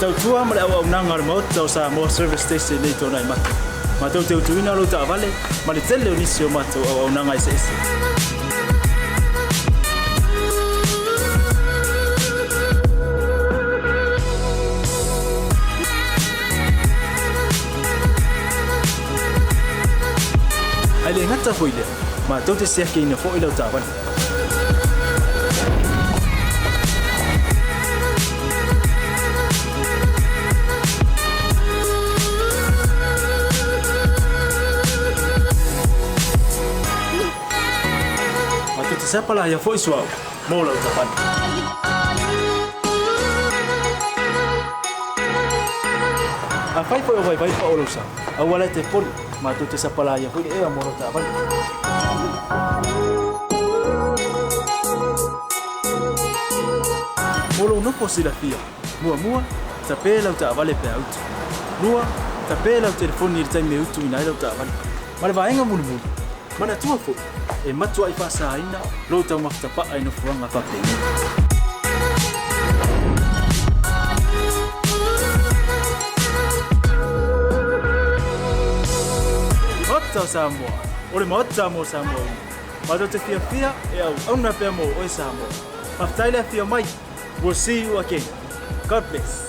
E tautua ma le auaunaga a le Maota o Samoa Service Station nei tona i matou. Matou te utuina lou taavale ma le tele o nisi o matou auaunaga eseese. Ae le gata foi lea, matou te siakiina foi lau taavale. Matou te sapalaia foi suauu mo lau taavale. Afai foi o vaivai pao lou sa, aua la e te poli, matou te sapalaia foi le ea mo lau taavale. Mo lou nofo silafia, muamua, tape lau taavale pe a utu. Lua, tape lau telefoni i le taimi e utuina ai lau taavale. Ma le vaega mulimuli, manatua foi, e matuai faasaina lou taumafa tapaa i nofoaga faapenei. Maota o Samoa, o le Maota mo Samoa uma. Matou te fiafia e auauna pea mo oe Samoa. Faafetai le afio mai. We'll see you again. God bless.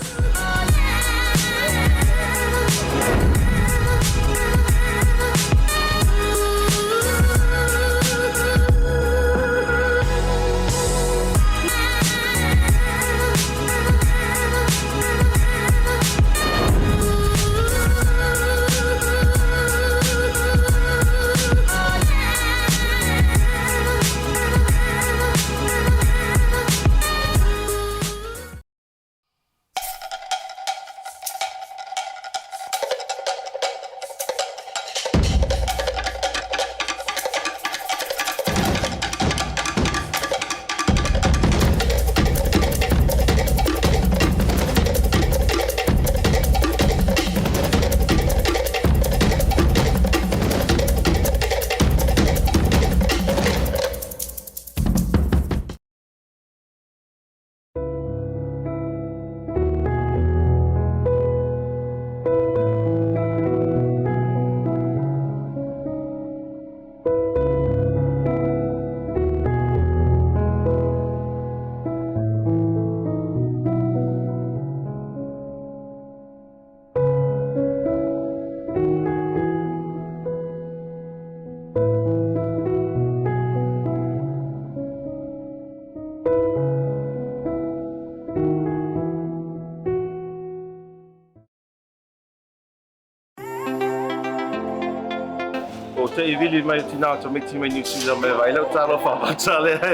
Ou te i vili mai o tinā o tamaiti mai Niu Sila mai vaai lau talofa vata lea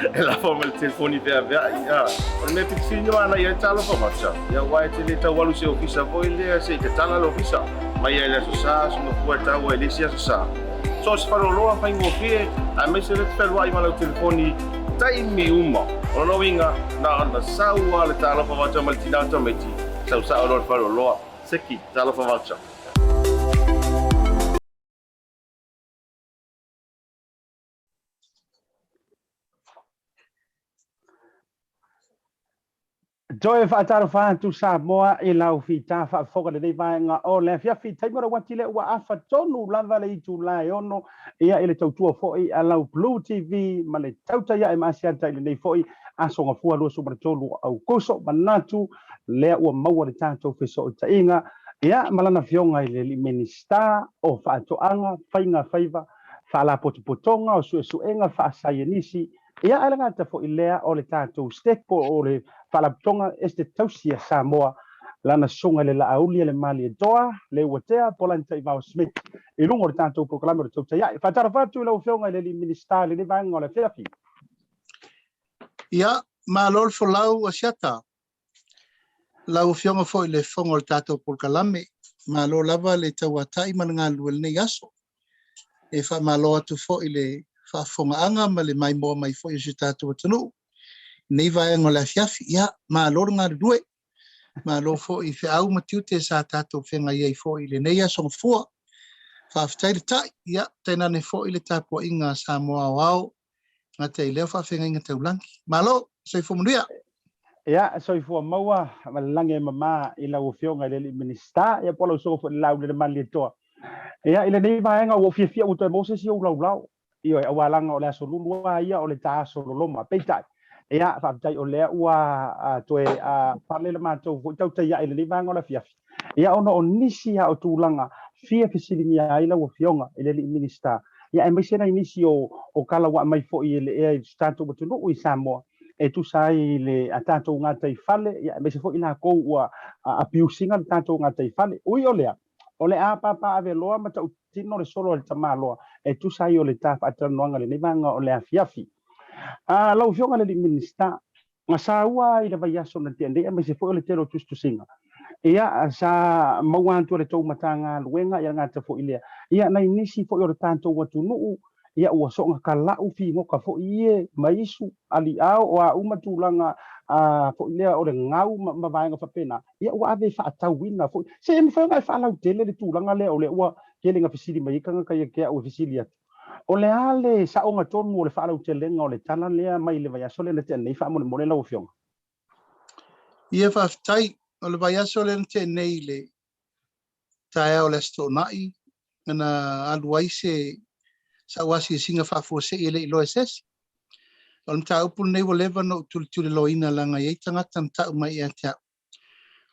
e lafo mai le telefoni feaveai. O le mea pito sili ona manaia ai le talofa vata, ia aua e te le tau alu i se ofisa foi lea se i tatala le ofisa mai ai i le Aso Sa, Aso Gafua e tau ai i le isi Aso Sa. So o se faleoloa faigofie aemaise lea te fealuai ma lau telefoni taimi uma. O lona uiga, na ona sau lava le talofa vata mai le tinā o tamaiti, sau sao loa i le faleoloa. Seki, talofa vata. Toe faatalofa atu Samoa i lau fita faafofoga lenei vaega o le afiafi taimi o le uati lea ua afa tonu lava le itula e 6 ia i le tautua foi a lau Blue TV ma le tautai ae ma Asiata i lenei foi aso Gafua 23 o Aukuso. Manatu lea ua maua le tatou fesootaiga ia ma lana afioga i le alii Minisita o Faatoaga, Faiga Faiva, Faalapotopotoga o Suesuega Faasaienisi, ia ae le gata foi lea o le tatou STEC po o le Faalapotopotoga Esetete Tausi a Samoa, lana susuga i le Laauli a le Malietoa, Leuatea Polataivao Smith i luga o le tatou polokalame o le Tautai Ae. Faatalofa atu i lau Afioga i le alii Minisita i lenei vaega o le afiafi. Ia, malo le folau Asiata. Lau Afioga foi i le Fofoga o le tatou polokalame, malo lava le tauatai ma le galulue i lenei aso. E faamalo atu foi i le faafofogaaga ma le maimoa mai foi o si o tatou atunuu i lenei vaega o le afiafi. Ia, malo le galulue, malo foi i feau ma tiute sa tatou feagai ai foi i lenei aso Gafua. Faafetai le tai, ia, tainane foi le tapuaiga a Samoa aoao gata i lea faafeagaiga taulagi. Malo, soifua manuia. Ia, soifua maua ma le lagi e mama i lau Afioga i le alii Minisita, ia po o lau Susuga foi i le Lauli le Malietoa. Ia, i lenei vaega ua ou fiafia ua toe maua se isi ou laulao. Ioe, aua leaga o le aso Lulu lava ia o le ta aso loloma. Peitai, ia, faafetai o lea ua toe pale le matou foi tautai ae i lenei vaega o le afiafi. Ia ona o nisi lava o tulaga fia fesiligia ai lau Afioga i le alii Minisita, ia aemaise nai nisi o tala ua aumai foi e le ea i si tatou atunuu i Samoa e tusa ai i le a tatou gataifale, ia aemaise foi i latou ua abuse ina le tatou gataifale. Ui o lea, o le a papaaveloa ma tautino le solo a le tamaloa e tusa ai o le ta faatalanoaga i lenei vaega o le afiafi. Lau Afioga i le alii Minisita, Na saua i le vaiaso na tea nei aemaise foi o le tele o tusitusiga, ia, sa maua atu e le tou Matagaluega, ia le gata foi lea, ia nai nisi foi o le tatou atunuu, ia ua soona talau figota foi ie ma isu, aliao, o a uma tulaga foi lea o le gau ma vaega faapena, ia ua ave e faatauina foi. Se e mafai ona e faalautele le tulaga lea o lea ua tele ina fesili mai ai tagata ia te au e fesili atu. O le a le saoga tonu o le faalautelega o le tala lea mai le vaiaso lea na tea nei faamolemole lau Afioga? Ia faafetai. O le vaiaso lea na tea nei i le taeao o le Aso Toonai na alu ai se sau asiasiga faafuasei e le i iloa e se isi. O le mataupu lenei ua leva ona ou tulituliloaina leaga e i ai tagata na tau mai ia te au.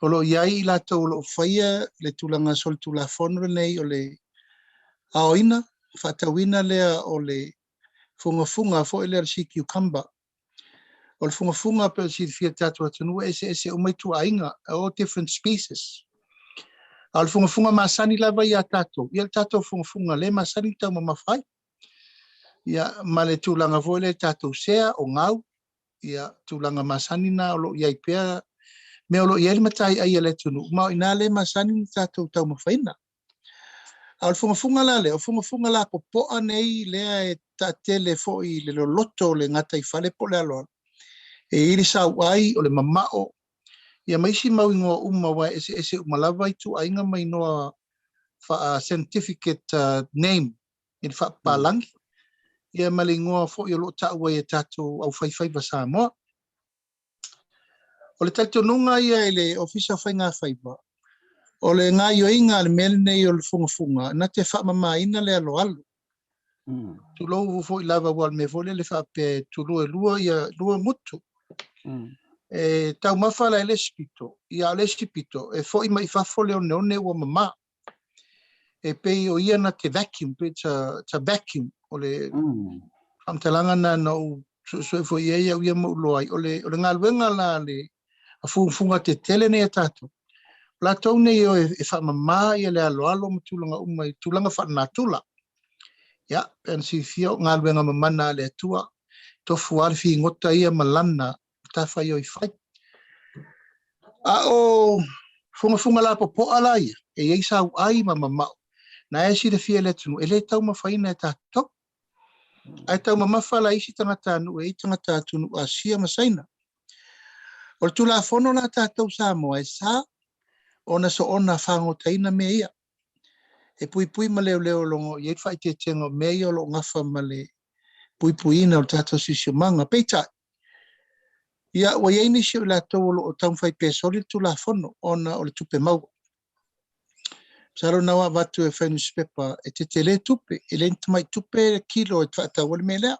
O lo o i ai i latou o lo o faia le tulaga solitulafono lenei o le aoina, faatauina lea o le fugafuga foi lea o le sea cucumber. O le fugafuga pei ona silafia e le tatou atunuu e eseese uma ituaiga, all different species. A o le fugafuga masani lava ia a tatou, ia le tatou fugafuga lea e masani ona taumamafa ai. Ia, ma le tulaga foi lea i tatou sea, o gau, ia, tulaga masani na o lo o i ai pea mea o lo o i ai le mataiai a le atunuu, ma o i ina lea e masani ona tatou taumafaina. A o le fugafuga la lea, o fugafuga lapopoa nei lea e taatele foi i le loloto o le gataifale po o le aloalo, e i ai le sauai, o le mamao, ia ma isi mau igoa uma aua e eseese uma lava ituaiga ma igoa faa-scientific name i le faapapalagi, ia ma le igoa foi o lo o tau ai e tatou aufaifaiva Samoa. O le talitonuga ia i le Ofisa o Faiga Faiva, o le gaioiga a le mea lenei o le fugafuga, na te faamamaina le aloalo. Tulou foi lava, aua o le mea foi lele faapea e tulua e lua ia lua gutu. E taumafa la i le isi pito, ia a o le isi pito, e foi mai fafo le oneone ua mama. E pei o ia na te vacuum, pei it's a, it's a vacuum. O le faamatalaga na na ou suesue foi i ai au ia ma ou iloa ai. O le, o le galuega la le a fugafuga tetele nei a tatou, o latou nei e o e faamama ia le aloalo ma tulaga uma i tulaga faalenatura. Ia, pei ona silafia o galuega mamana a le Atua, tofu lava le figota ia ma lana matafaioi fai. A o fugafuga lapopoa la ia, e i ai sauai ma mamao, na e silafia e le atunuu, e le taumafaina e tatou. Ae taumamafa la isi tagatanuu e i ai tagata atunuu Asia ma Saina. O le Tulafono la a tatou Samoa e sa ona soona fagotaina mea ia. E puipui ma leoleo o logo i ai le faaeteetega o mea ia o lo o gafa ma le puipuiina o le tatou siosiomaga. Peitai, ia ua i ai nisi o i latou o lo o taumafai pea e soli le Tulafono ona o le tupe maua. Masalo na ua avatu e fai nusipepa e tetele tupe, e le ni tamai tupe le kilo e faatau ai le mea lea.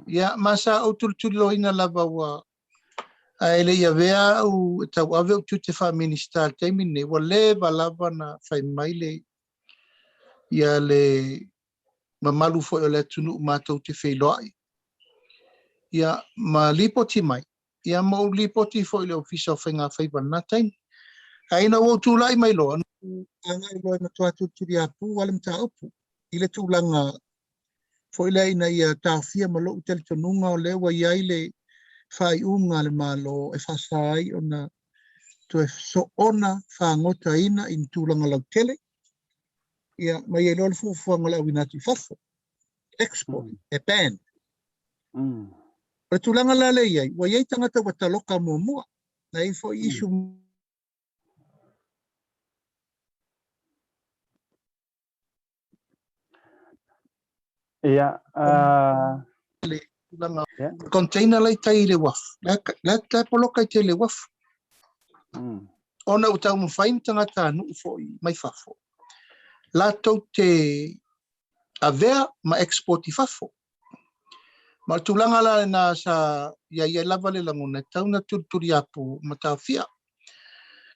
Ia, ma sa ou tulituliloaina lava ua ae le i avea au e tauave ou tiute faa-Minisita i le taimi lenei, ua leva lava na fai mai le ia le mamalu foi o le atunuu matou te feiloai ia ma lipoti mai ia ma ou lipoti foi i le Ofisa o Faiga Faiva i lena taimi. Ae ina ua ou tulai mai loa, na ou agai loa e matua tulituliapu lava le mataupu i le tulaga foi lea ina ia taofia ma lou talitonuga o lea ua i ai le faaiuga a le Malo e faasa ai ona toe soona fagotaina i ni tulaga lautele, ia, ma i ai loa le fuafuaga o le auina atu i fafo, export, e ban. O le tulaga la lea e i ai, ua i ai tagata ua taloka muamua, na i ai foi issue Ia, le tulaga container la i tai i le uafu, la la poloka i tai i le uafu. Ona ua taumafai ni tagatanuu foi mai fafo latou te avea ma export i fafo. Ma o le tulaga la lena sa i ai lava le lagona e tatau ona tulituliapu ma taofia.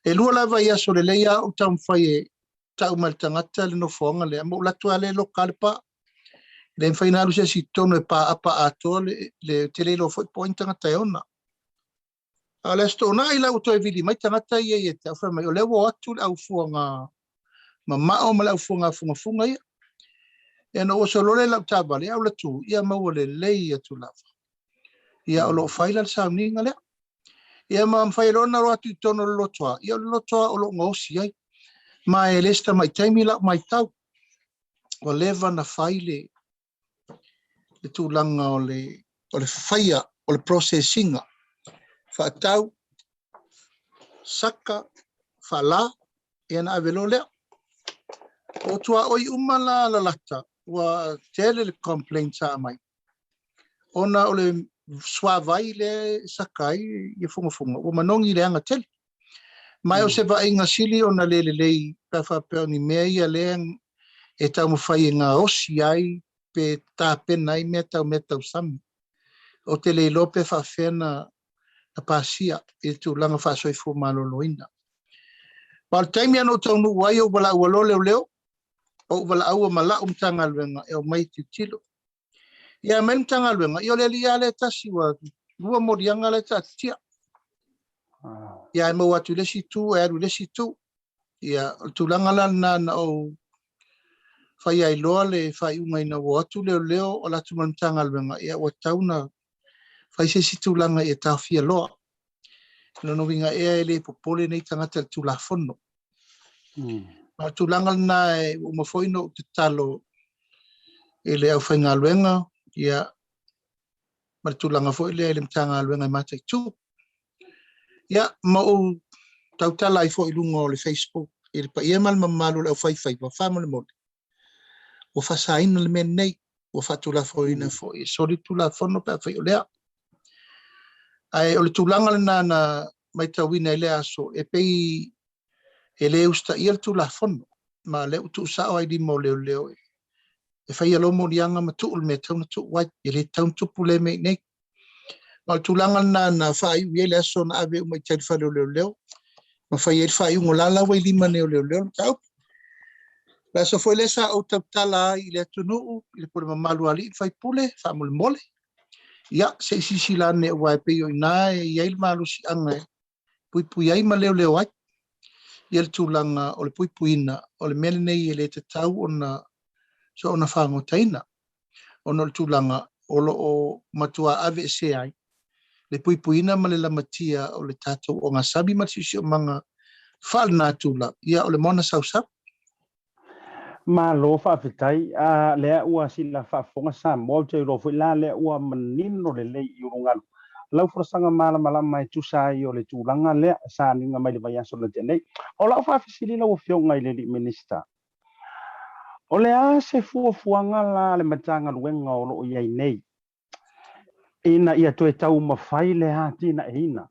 E lua lava i aso lelei lava ou taumafai e tau mai le tagata le nofoaga lea, ma ou alu atu lava lea e loka le pa. E le mafai ona alu se isi i totonu e paapa atoa le, le te le iloa foi po o ai ni tagata e ona. A o le Aso Toonai la ua toe vili mai tagata ia ia te au, fai mai, o lea ua o atu le au fuaga mamao ma le au fuaga fugafuga ia. Ia na ou oso loa lea i lau taavale, ae ou alu atu, ia maua lelei atu lava. Ia o lo o fai la le sauniga lea. Ia ma mafai loa ona alu atu i totonu o le lotoa, ia o le lotoa o lo o gaosi ai. Ma e le se tamai taimi lau matau, ua leva ona fai le, le tulaga o le, o le faia, o le process ina, faatau, saka, faala, ia ona ave loa lea. O tuaoi uma la lalata, ua tele le complaint sa aumai. Ona o le suavai lea e saka ai ia fugafuga, ua manogi i le aga tele. Ma o se vaaiga sili ona le lelei pe a faapea o ni mea ia lea e taumafai e gaosi ai pe tapena ai mea tau meatausami. Ou te le iloa pe faapefea na pasia i le tulaga faasoifua maloloina. Ma o le taimi lava na ou taunuu ai ou valaau loa leoleo, ou valaau ma lau Matagaluega e omai e tilotilo. Ia aumai le Matagaluega, ia o le alii lava lea e tasi ua lua moliaga la e taatitia. Ia ae maua atu i le isi itu, e alu i le isi itu. Ia o le tulaga la lena na ou fai ai loa le faaiuga ina ua o atu leoleo o atu ma le Matagaluega, ia ua tatau ona fai se isi tulaga ia taofia loa. O lona uiga ea e le popole nei tagata i le Tulafono. Ma o le tulaga lena e ua uma foi ona ou tatalo i le aufaigaluega, ia, ma le tulaga foi lea i le Matagaluega e mataitu. Ia, ma ou tautala ai foi i luga o le Facebook i le paia ma le mamalu o le aufaifaiva, faamolemole, ua faasaina le mea lenei, ua faatulafonoina foi e soli le Tulafono pe afai o lea. Ae o le tulaga lena na matauina i lea aso, e pei e le usitaia le Tulafono, ma o lea ua tuusao lava i lima o leoleo e faia loa moliaga ma tuu le mea e tatau ona tuu ai. E le tatau ona tupu lea mea i inei. Ma o le tulaga lena na faaiu i ai le aso na ave uma i tai i le fale o leoleo ma fai ai le faaiuga, o la la ua i lima nei o leoleo le mataupu. O le aso foi lea sa ou tautala ai i le atunuu, i le pule mamalu a alii ma faipule, faamolemole, ia se i silasila ane aua e pei o i ina e i ai le malosiaga e puipui ai ma leoleo ai ia le tulaga o le puipuina o le mea lenei e le tatau ona soona fagotaina ona o le tulaga o lo o matuā aveesea ai le puipuiina ma le lamatia o le tatou ogasami ma le siosiomaga faalenatura, ia o le moana sausau. Malo faafetai. A lea ua sila faafofoga Samoa, ou te iloa foi la lea ua manino lelei i ulugalu lau folasaga malamalama e tusa ai o le tulaga lea sa aniga mai le vaiaso na tea nei. O lau faafesili lau Afioga i le Alii Minisita, o le a se fuafuaga la a le Matagaluega o lo o i ai nei ina ia toe taumafai le atinaeina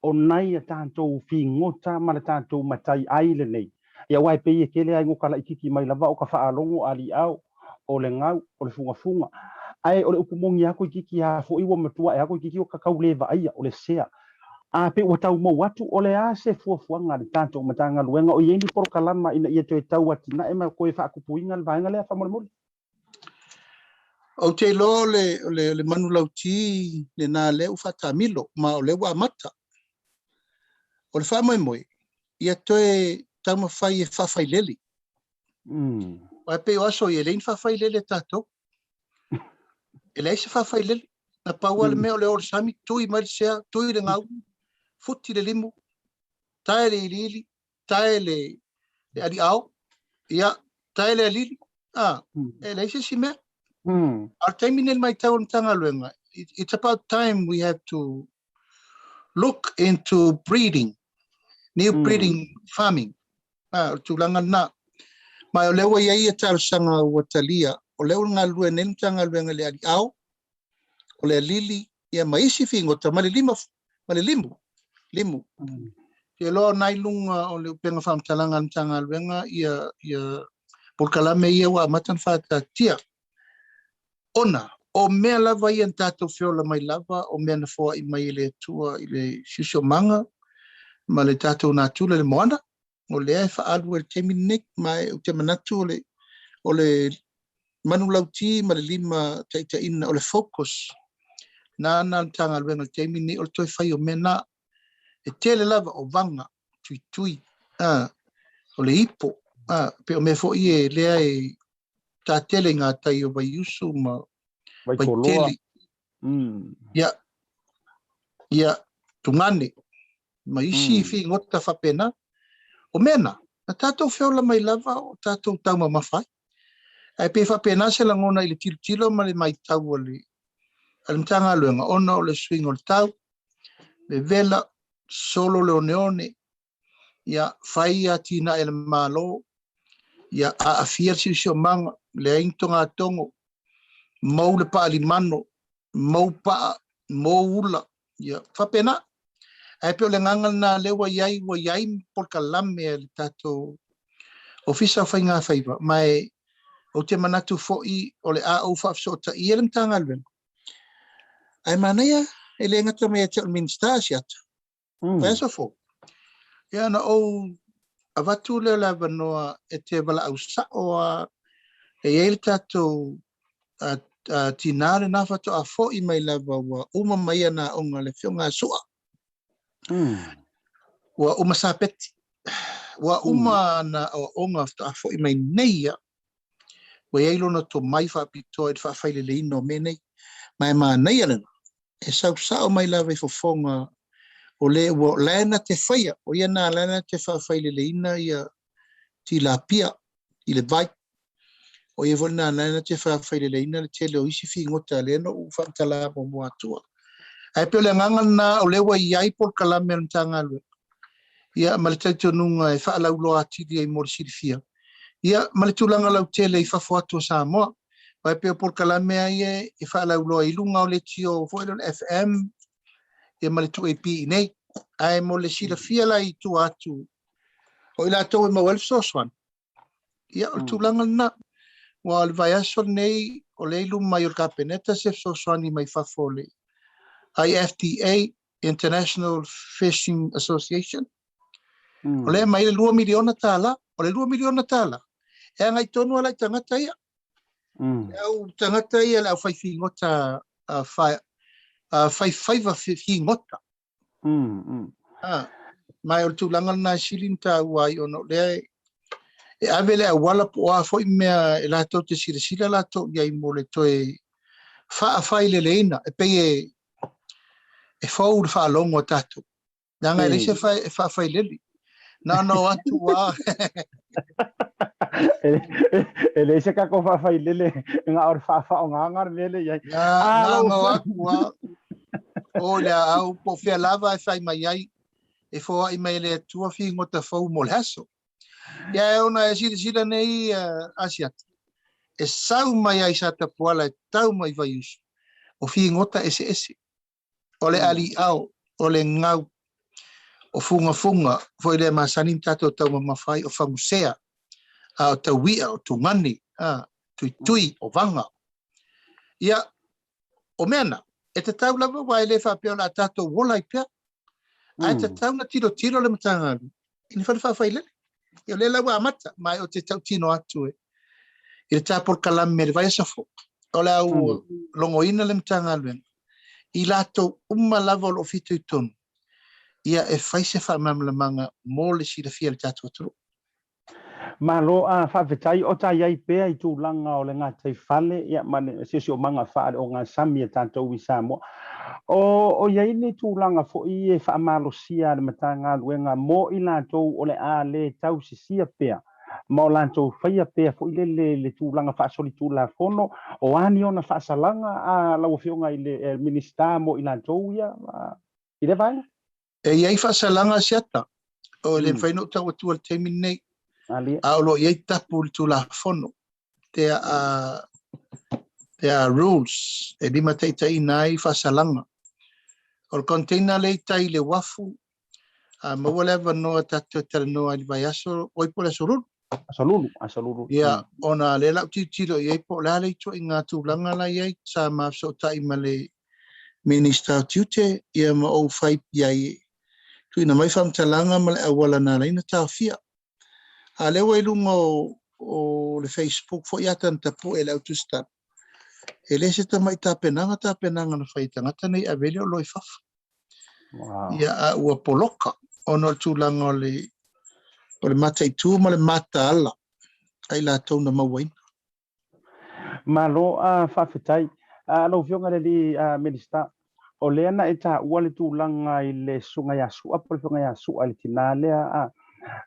o nai a tatou figota ma le tatou matai ai lenei. Ia aua e pei e tele lava i goka laitiiti mai lava o ka faalogo a liao, o le gau, o le fugafuga. Ae o le upu moni lava toeitiiti a foi ua matua ae lava toeitiiti o ka tau le vaaia, o le sea. A pei ua tau mou atu, o le a se fuafuaga a le tatou Matagaluega o i ai ni polokalama ina ia toe tau atinae ma toe faatupuina le vaega lea faamolemole? Ou te iloa o le, o le, o le manulauti lena lea ua faataamilo, ma o lea ua amata. O le faamoemoe, ia toe taumafai e faafailele. Aua e pei o aso ia, e leai ni faafailele a tatou. E leai se faafailele. Na pau lava le mea o le o i le sami, tui mai le sea, tui le gau, futi le limu, tae le iliili, tae le, le aliao, ia, tae le alili, a, e leai se isi mea. A o le taimi nei i le matau a le Matagaluega, it's about time we have to look into breeding, new breeding farming. A, o le tulaga lena. Ma o lea ua i ai ia talosaga ua talia, o lea ua galulue nei le Matagaluega i le aliao, o le alili, ia ma isi figota, ma le lima, ma le limu, limu. Te iloa o na i luga o le upega faamatalaga a le Matagaluega ia, ia polokalame ia ua amata ona faataatia. Ona, o mea lava ia na tatou feola mai lava, o mea na foai mai e le Atua i le siosiomaga ma le tatou natura i le moana, o lea e faaalu ai i le taimi lenei, ma ou te manatu o le, o le manulauti ma le lima taitaiina, o le focus nana a le Matagaluega i le taimi lenei, o le toe fai o mea na. E tele lava o vaga, tuitui, a, o le ipo, a, pei o mea foi e lea e tatele i ngā tai o Vaiusu ma Vaitele. Ia, ia, Tugane, ma isi figota faapena. O mea na, na tatou feola mai lava o tatou taumamafa ai. Ae pei e faapena se lagona i le tilotilo ma le matau a le, a le Matagaluega ona o le suiga o le tau, vevela, solo le oneone, ia fai atinae a le Malo, ia aafia le siosiomaga, leai ni togatogo, mou le paalimano, mou paa, mou ula, ia faapena. Ae pei o le agaga lena lea ua i ai, ua i ai polokalame a le tatou Ofisa o Faiga Faiva, ma e ou te manatu foi o le a ou faafesootaia le Matagaluega. Ae manaia, e le gata mai ia te au o le Minisita Asiata, Vaiaso fou. Ia ona ou avatu lea o le avanoa e te valaau sao a e i ai le tatou tinā lena faatoa foi mai lava ua uma mai ana aoga le Afioga a Sua. Ua uma sapeti. Ua uma ana aoaoga faatoa foi mai nei ia. Ua i ai lona tomai faapitoa i le faafaileleiina o mea nei. Ma e manaia lena. E sau sao mai lava i fofoga o le ua la e na te faia, o ia na la na te faafaileleina ia tilapia i le vai. O ia foi na la na te faafaileleina le tele o isi figota lea na ou faamatala muamua atua. Ae pei o le agaga lena o lea ua i ai polokalame a le Matagaluega ia ma le talitonuga e faalauiloa atili ai mo le silafia ia ma le tulaga lautele i fafo atu o Samoa. Aua e pei o polokalame lava ia e faalauiloa i luga o leitio foi lea o le FM ia ma le 2AP i inei. Ae mo le silafia la i tua atu o i latou e maua ai le fesoasoani, ia o le tulaga lena. Aua o le vaiaso lenei o lea i luma mai o le Kapeneta se fesoasoani mai fafo o le IFTA, International Fishing Association, O lea e aumai le $2 miliona tala. O le $2 miliona tala, e agai tonu lava la i tagata ia. Le au tagata ia, le au figota, faifaiva figota. Ma o le tulaga lena e sili ona taua ai ona o lea e ave le auala po o a foi mea e latou te silasila latou i ai mo le toe faafaileleina, e pei e e fou le faalogo a tatou. Leaga e leai se e faafailele. Na ona o atu a. E leai se tatou faafailele, na o le faafaogaga le mea lea i ai. Na ona o atu a. O le aau po o fea lava e fai mai ai, e foai mai e le Atua figota fou mo le aso. Ia e ona e silasila nei Asiata, e sau mai ai Satapuala e tau mai Vaiusu, o figota eseese. O le aliao, o le gau, o fugafuga, foi lea masani na tatou taumamafa ai, o fagusea, a o taui'a, o tugani, a, tuitui, o vaga. Ia, o mea na, e tatau lava aua e le faapea o le a tatou ola ai pea. Ae tatau na tilotilo le Matagaluega i ni fale faafailele. Ia o lea la ua amata, ma ou te tautino atu e i le ta polokalame i le vaiaso fou, o le a ua logoina le Matagaluega i latou uma lava o lo o fitoitonu, ia e fai se faamalamalamaga mo le silafia e le tatou atunuu. Malo a faafetai o ta iai pea i tulaga o le gataifale ia ma le siosiomaga faale-ogasami a tatou i Samoa. O o iai ni tulaga foi e faamalosia a le Matagaluega mo i latou o le a le tausisia pea ma o latou faia pea foi lele le tulaga faasolitulafono, o a ni ona faasalaga a lau Afioga i le Minisita mo i latou ia i lea vaega? E i ai faasalaga Asiata, o le mafai ona ou tau atua i le taimi lenei, a o lo o i ai tapu i le Tulafono, there are, there are rules e limataitaiina ai faasalaga. O le container lea i tai i le uafu, a maua le avanoa tatou te talanoa i le vaiaso, oi po o le aso Lulu. Aso Lulu, aso Lulu. Ia, ona lea la ou tilotilo i ai po o le a le ituaiga tulaga la i ai, sa ma fesootai ma le Minista o Tiute, ia ma ou fai i ai e tuuina mai faamatalaga ma le auala na ala ai ona taofia. A lea ua i luga o, o le Facebook foi ata na tapue e le au tusitala, e le se tamai tapenaga tapenaga na fai e tagata nei avele o lo i fafo. Wow. Ia, a ua poloka ona o le tulaga o le, o le mataitu ma le mataala a i latou na mauaina. Malo a faafetai. A lau Afioga i le alii Minisita, o lea na e taua le tulaga i le Susuga ia Sua po o le Afioga ia Sua i le tina lea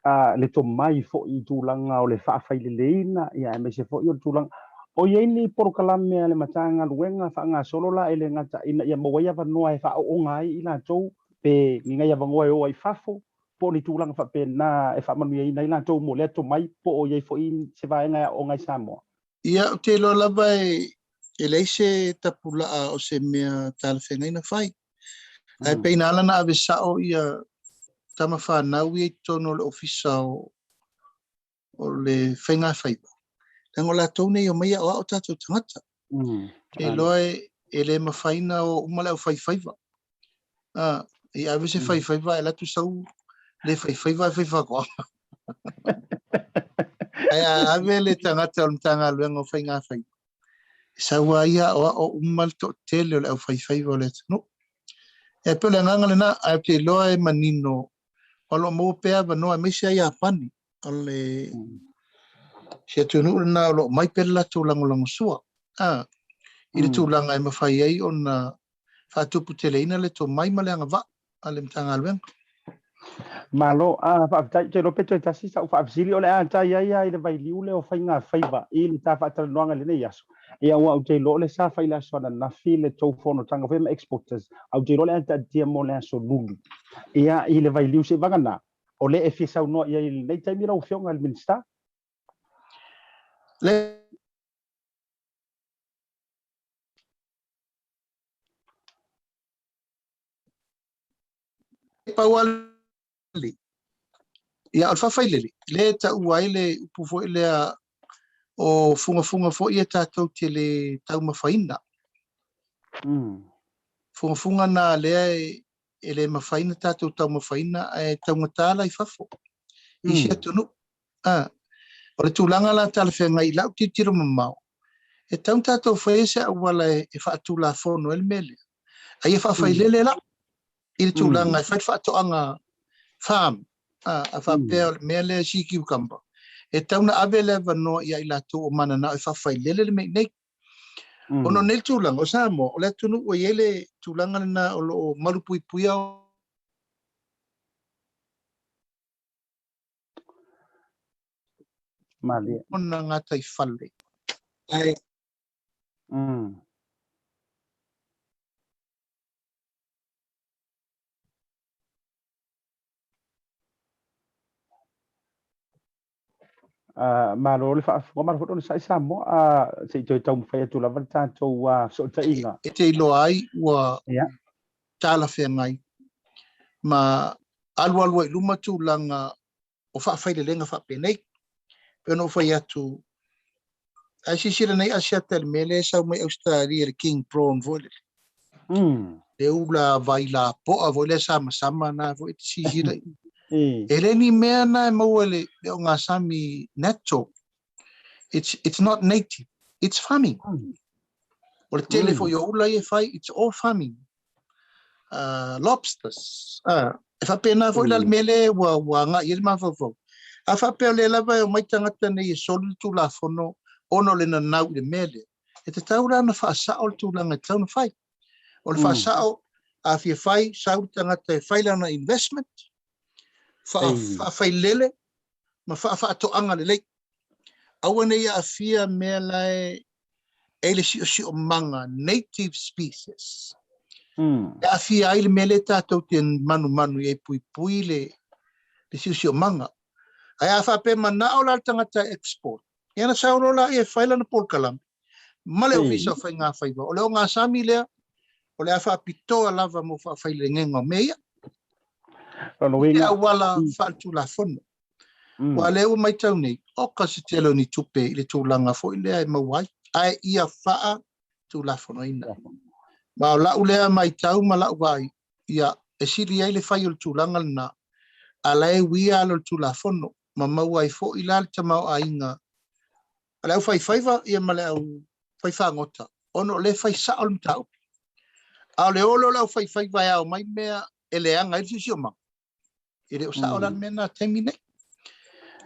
a le tomai foi i tulaga o le faafaileleina ia aemaise foi o le tulaga o i ai ni polokalame a le Matagaluega faagasolo la e le gata ina ia maua ai avanoa e faaooga ai i latou pe ni nai avanoa e o ai i fafo po o ni tulaga faapena e faamanuiaina ai latou mo lea tomai po o i ai foi se vaega e aooga i Samoa? Ia, ou te iloa lava e leai se tapulaa o se mea talafeagai na fai. Ae pei na ala ona ave sao ia tama fanau ia i totonu o le ofisa o, o le faigafaiva, leaga o latou nei e omai e aoao tatou tagata. Te iloa e, e le mafai na o uma le aufaifaiva. A, i ave se faifaiva ae alu atu sau le faifaiva ae fai faatoaga. Ae a ave le tagata o le Matagaluega o Faigafaiva, e sau lava ia aoao uma le toatele o le aufaifaiva o le atunuu. E pei o le agaga lena, ae ou te iloa e manino o lo o maua pea avanoa aemaise lava Iapani, o le se atunuu lena o lo o mai pea le latou lagolagosua a, i le tulaga e mafai ai ona faatuputeleina le tomai ma le agavaa a le Matagaluega. Malo, a faafetai, ou te iloa pe toe tasi sau faafesili, o le a tai ai lava i le vailiu lea o faigafaiva i le ta faatalanoaga i lenei aso. Ia aua ou te iloa o le sa fai i le aso ananafi le tou fonotaga foi ma exporters, a ou te iloa o le a taatia mo le aso Lulu. Ia i le vailiu seivaga o lea e fia saunoa i ai i lenei taimi lau Afioga i le Minisita. Le pau lava le ia o le faafailele lea e taua ai le upu foi lea o fugafuga foi e tatou te le taumafaina. Fugafuga na lea e le mafai ona tatou taumafaina ae taugata la i fafo i isi atunuu. A, o le tulaga la talafeagai i lau tilotilo mamao, e tatau ona tatou faia se auala e faatulafono ai le mea lea, a ia faafailele la i le tulaga e fai le faatoaga farm, a faapea o le mea lea sea cucumber, E tatau ona ave le avanoa ia i latou o mananao e faafailele le mea i nei. Ona o nei tulaga, o Samoa, o le atunuu ua i ai le tulaga lena o lo o malupuipuia Malie. ona gataifale. Ae Malo le faafofoga, malo foi le onosai Samoa. Se i toe taumafai atu lava le tatou fesootaiga. E te iloa ai ua talafeagai ma alualu ai i luma tulaga o faafailelega faapenei. Pei ona ou fai atu, a e silasila nei Asiata i le mea lea e sau mai Ausetalia, le king prawn foi lele. Le ula vai lapoa foi lea samasama na foi e te silasila i. E le ni mea na e maua i le ogasami natural. It's not native. It's farming. O le tele foi o ula ia e fai, it's all farming. Lobsters. E faapena foi la le mea lea ua ua agai i ai le mafaufau. A faapea o lea lava e omai tagata nei e soli le Tulafono ona o le nanau i le mea lea, e tatau la ona faasao le tulaga e tatau ona fai. O le faasao, a fia fai, sau le tagata e fai lana investment, faafailele ma faafaatoaga lelei. Aua ne i aafia mea la e e i le siosiomaga, native species. E aafia ai le mea lea tatou te manumanu i ai puipui le siosiomaga. Ae a faapea manao la le tagata e export, ia ona sau loa lea e fai lana polokalame ma le Ofisa o Faiga Faiva. O le ogasami lea, o le a faapitoa lava mo faafailegega o mea ia. I te auala faaletulafono. Aua o lea ua matau nei, oka se tele o ni tupe i le tulaga foi lea e maua ai, ae ia faatulafonoina. Ma o lau lea matau ma lau vaai, ia, e sili ai le fai o le tulaga lena, a la e uia ala o le Tulafono, ma maua ai foi la le tamaoaiga a le aufaifaiva ia ma le aufaifagota, ona o lea e fai sao le mataupu. A o le o lea o le aufaifaiva e ao mai mea e leaga ai le siosiomaga, E le o sao la le mea lena i le taimi nei.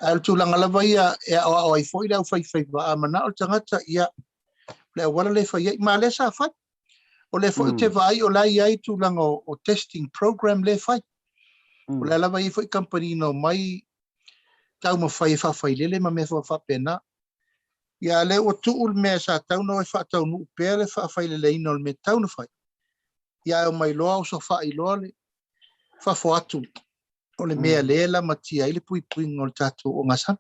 Ae o le tulaga lava ia e aoao ai foi le aufaifaiva, a manao le tagata, ia, o le auala lea e fai ai. Ma o lea sa fai. O lea foi ou te vaai o la e i ai tulaga o testing program lea e fai. O lea lava e i ai foi kamupani na omai taumafai e faafailele ma mea faapena. Ia a o lea ua tuu le mea sa tatau ona o e faataunuu pea le faafaileleina o le mea e tatau ona fai. Ia ae omai loa osofai loa le fafo atu o le mea lea e lamatia ai le puipuiga o le tatou ogasami.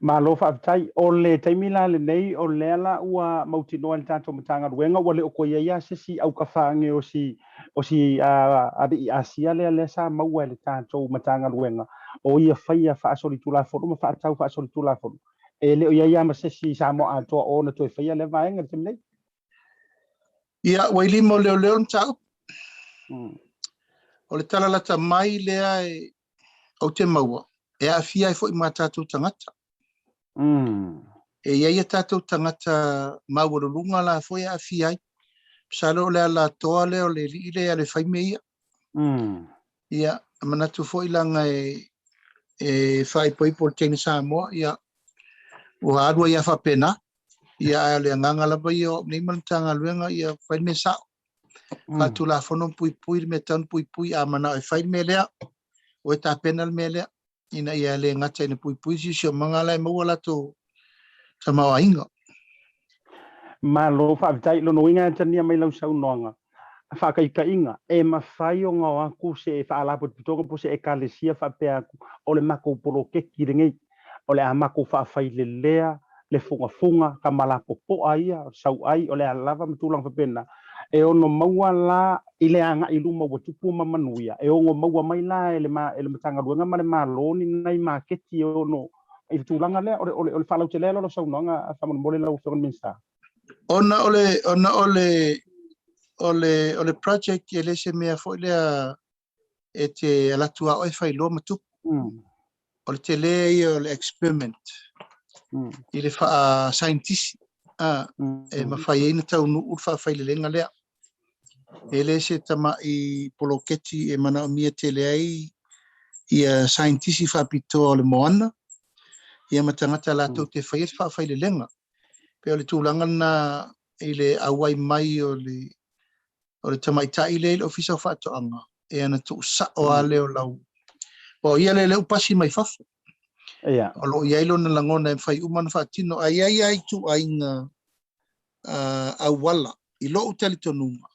Malo faafetai. O le taimi la lenei, o lea la ua mautinoa e le tatou Matagaluega ua le o toe i ai lava se isi aukafaage o si o si alii Asia lea lea sa maua e le tatou Matagaluega o ia faia faasolitulafono ma faatau faasolitulafono. E le o i ai lava ma se isi Samoa atoa o ona toe faia lea vaega i le taimi nei. Ia, ua i lima o leoleo le mataupu. O le tala lata mai lea e ou te maua, e aafia ai foi ma tatou tagata. E i ai a tatou tagata maualuluga la foi e aafia ai. Masalo o le alatoa lea o le alii lea e alu e fai mea ia. Ia, e manatu foi leaga e faaipoipo le teine Samoa, ia, ua alu ai lava faapena. Ia, ae o le agaga lava ia o au nei ma le Matagaluega, ia fai le mea sao. Faatulafono ma puipui le mea e tatau ona puipui. A manao e fai le mea lea, o e tapena le mea lea, ina ia le gata ina puipui le siosiomaga la e maua latou tamaoaiga. Malo faafetai. Lona uiga e tania mai lau saunoaga, faataitaiga, e mafai ona o atu se faalapotopotoga po o se ekalesia faapea atu, o le matou poloketi lenei, o le a matou faafailelea le fugafuga, tama lapopoa ia, o le sauai, o le a lava ma tulaga faapena, e ono maua la i le agai i luma ua tupu ma manuia, e ono maua mai la e le Matagaluega ma le Malo ni nai maketi e ono i le tulaga lea, o le, o le, o le faalautelea lea o lau saunoaga faamolemole lau Afioga i le Minisita. Ona o le, ona o le, o le, o le project e le se mea foi lea e te alu atu lava oe fai loa ma tupu. O le tele ia o le experiment i le faa-scientist e mafai ai ona taunuu le faafailelega lea. E le se tamai poloketi e manaomia tele ai ia scientist faapitoa o le moana. ia ma tagata latou te faia le faafailelega. Pei o le tulaga lena i le auai mai o le o le tamaitai lea i le Ofisa o Faatoaga, e ana tuusao lava lea o lau... Aua o ia lea lea ua pasi mai fafo. Ia. O lo o i ai lona lagona e mafai uma ona faatino. Ae i ai lava ituaiga auala i lou talitonuga,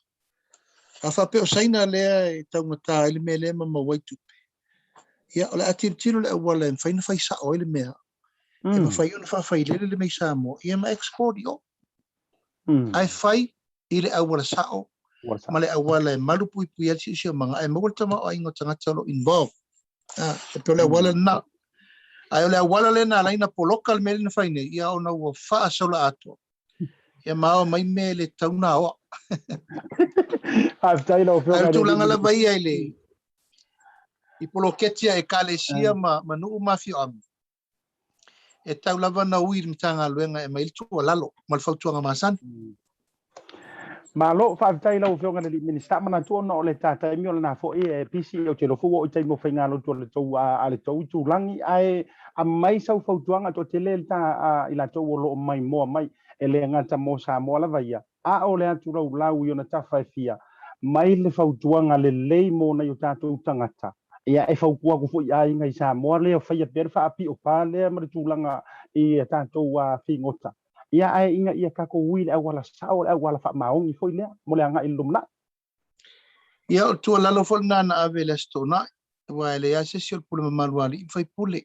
a faapea o Saina lea e taugata ai le mea lea ma maua ai tupe, ia o le a tilotilo le auala e mafai ona fai sao ai le mea, e mafai ona faafailele le mea i Samoa, ia ma export i o. Ae fai i le auala sao ma le auala e malupuipuia ai le siosiomaga ae maua le tamaoaiga o tagata o lo o involve. Ah, e pei o le auala lena. Ae o le auala lea na ala ai ona poloka le mea lea na fai nei, ia ona ua faasola atoa. Ia ma ao mai mea e le tatau ona aoa. Faafetai lau Afioga. Ae o le tulaga lava ia i le i poloketi a ekalesia ma, ma nuu ma afioaga, e tau lava ona ui i le Matagaluega e aumai ai le tuualalo ma le fautuaga masani. Malo, faafetai i lau Afioga i le alii Minisita. Manatua ona o le ta taimi o lena foi e pisi, ou te iloa foi ua oo i taimi o faigalotu a le tou, a le tou itulagi, ae aumai sau fautuaga toatele le ta i latou o lo o maimoa mai, e le gata mo Samoa lava ia, a o le atu laulau i ona tafa e fia, mai le fautuaga lelei mo nai o tatou tagata. Ia, e fautua atu foi i aiga i Samoa lea o faia pea le faapio pa lea ma le tulaga i a tatou figota. Ia, ae ina ia tatou ui i le auala sao, o le auala faamaoni foi lea mo le agai i le lumanai. Ia, o le tuualalo foi lena na ave i le Aso Toonai, aua e leai lava se isi o le pule mamalu a alii ma faipule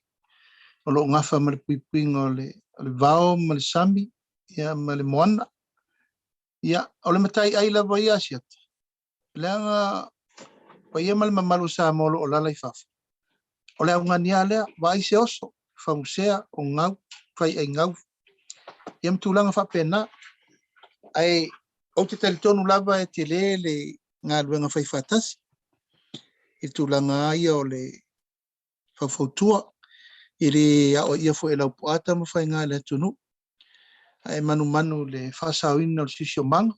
o lo o gafa ma le puipuiga o le vao ma le sami ia ma le moana. Ia, o le mataiai lava ia Asiata, leaga paia ma le mamalu o Samoa o lo o lala i fafo. O le augani lava lea, vaai se oso, fagusea, o gau, faiai gau, ia ma tulaga faapena. Ae ou te talitonu lava e tele le galuega fai faatasi i le tulaga ia o le faufautua, e le aoaia foi e Laupua Tamafaiga i le atunuu, ae manumanu i le faasaoina o le siosiomaga,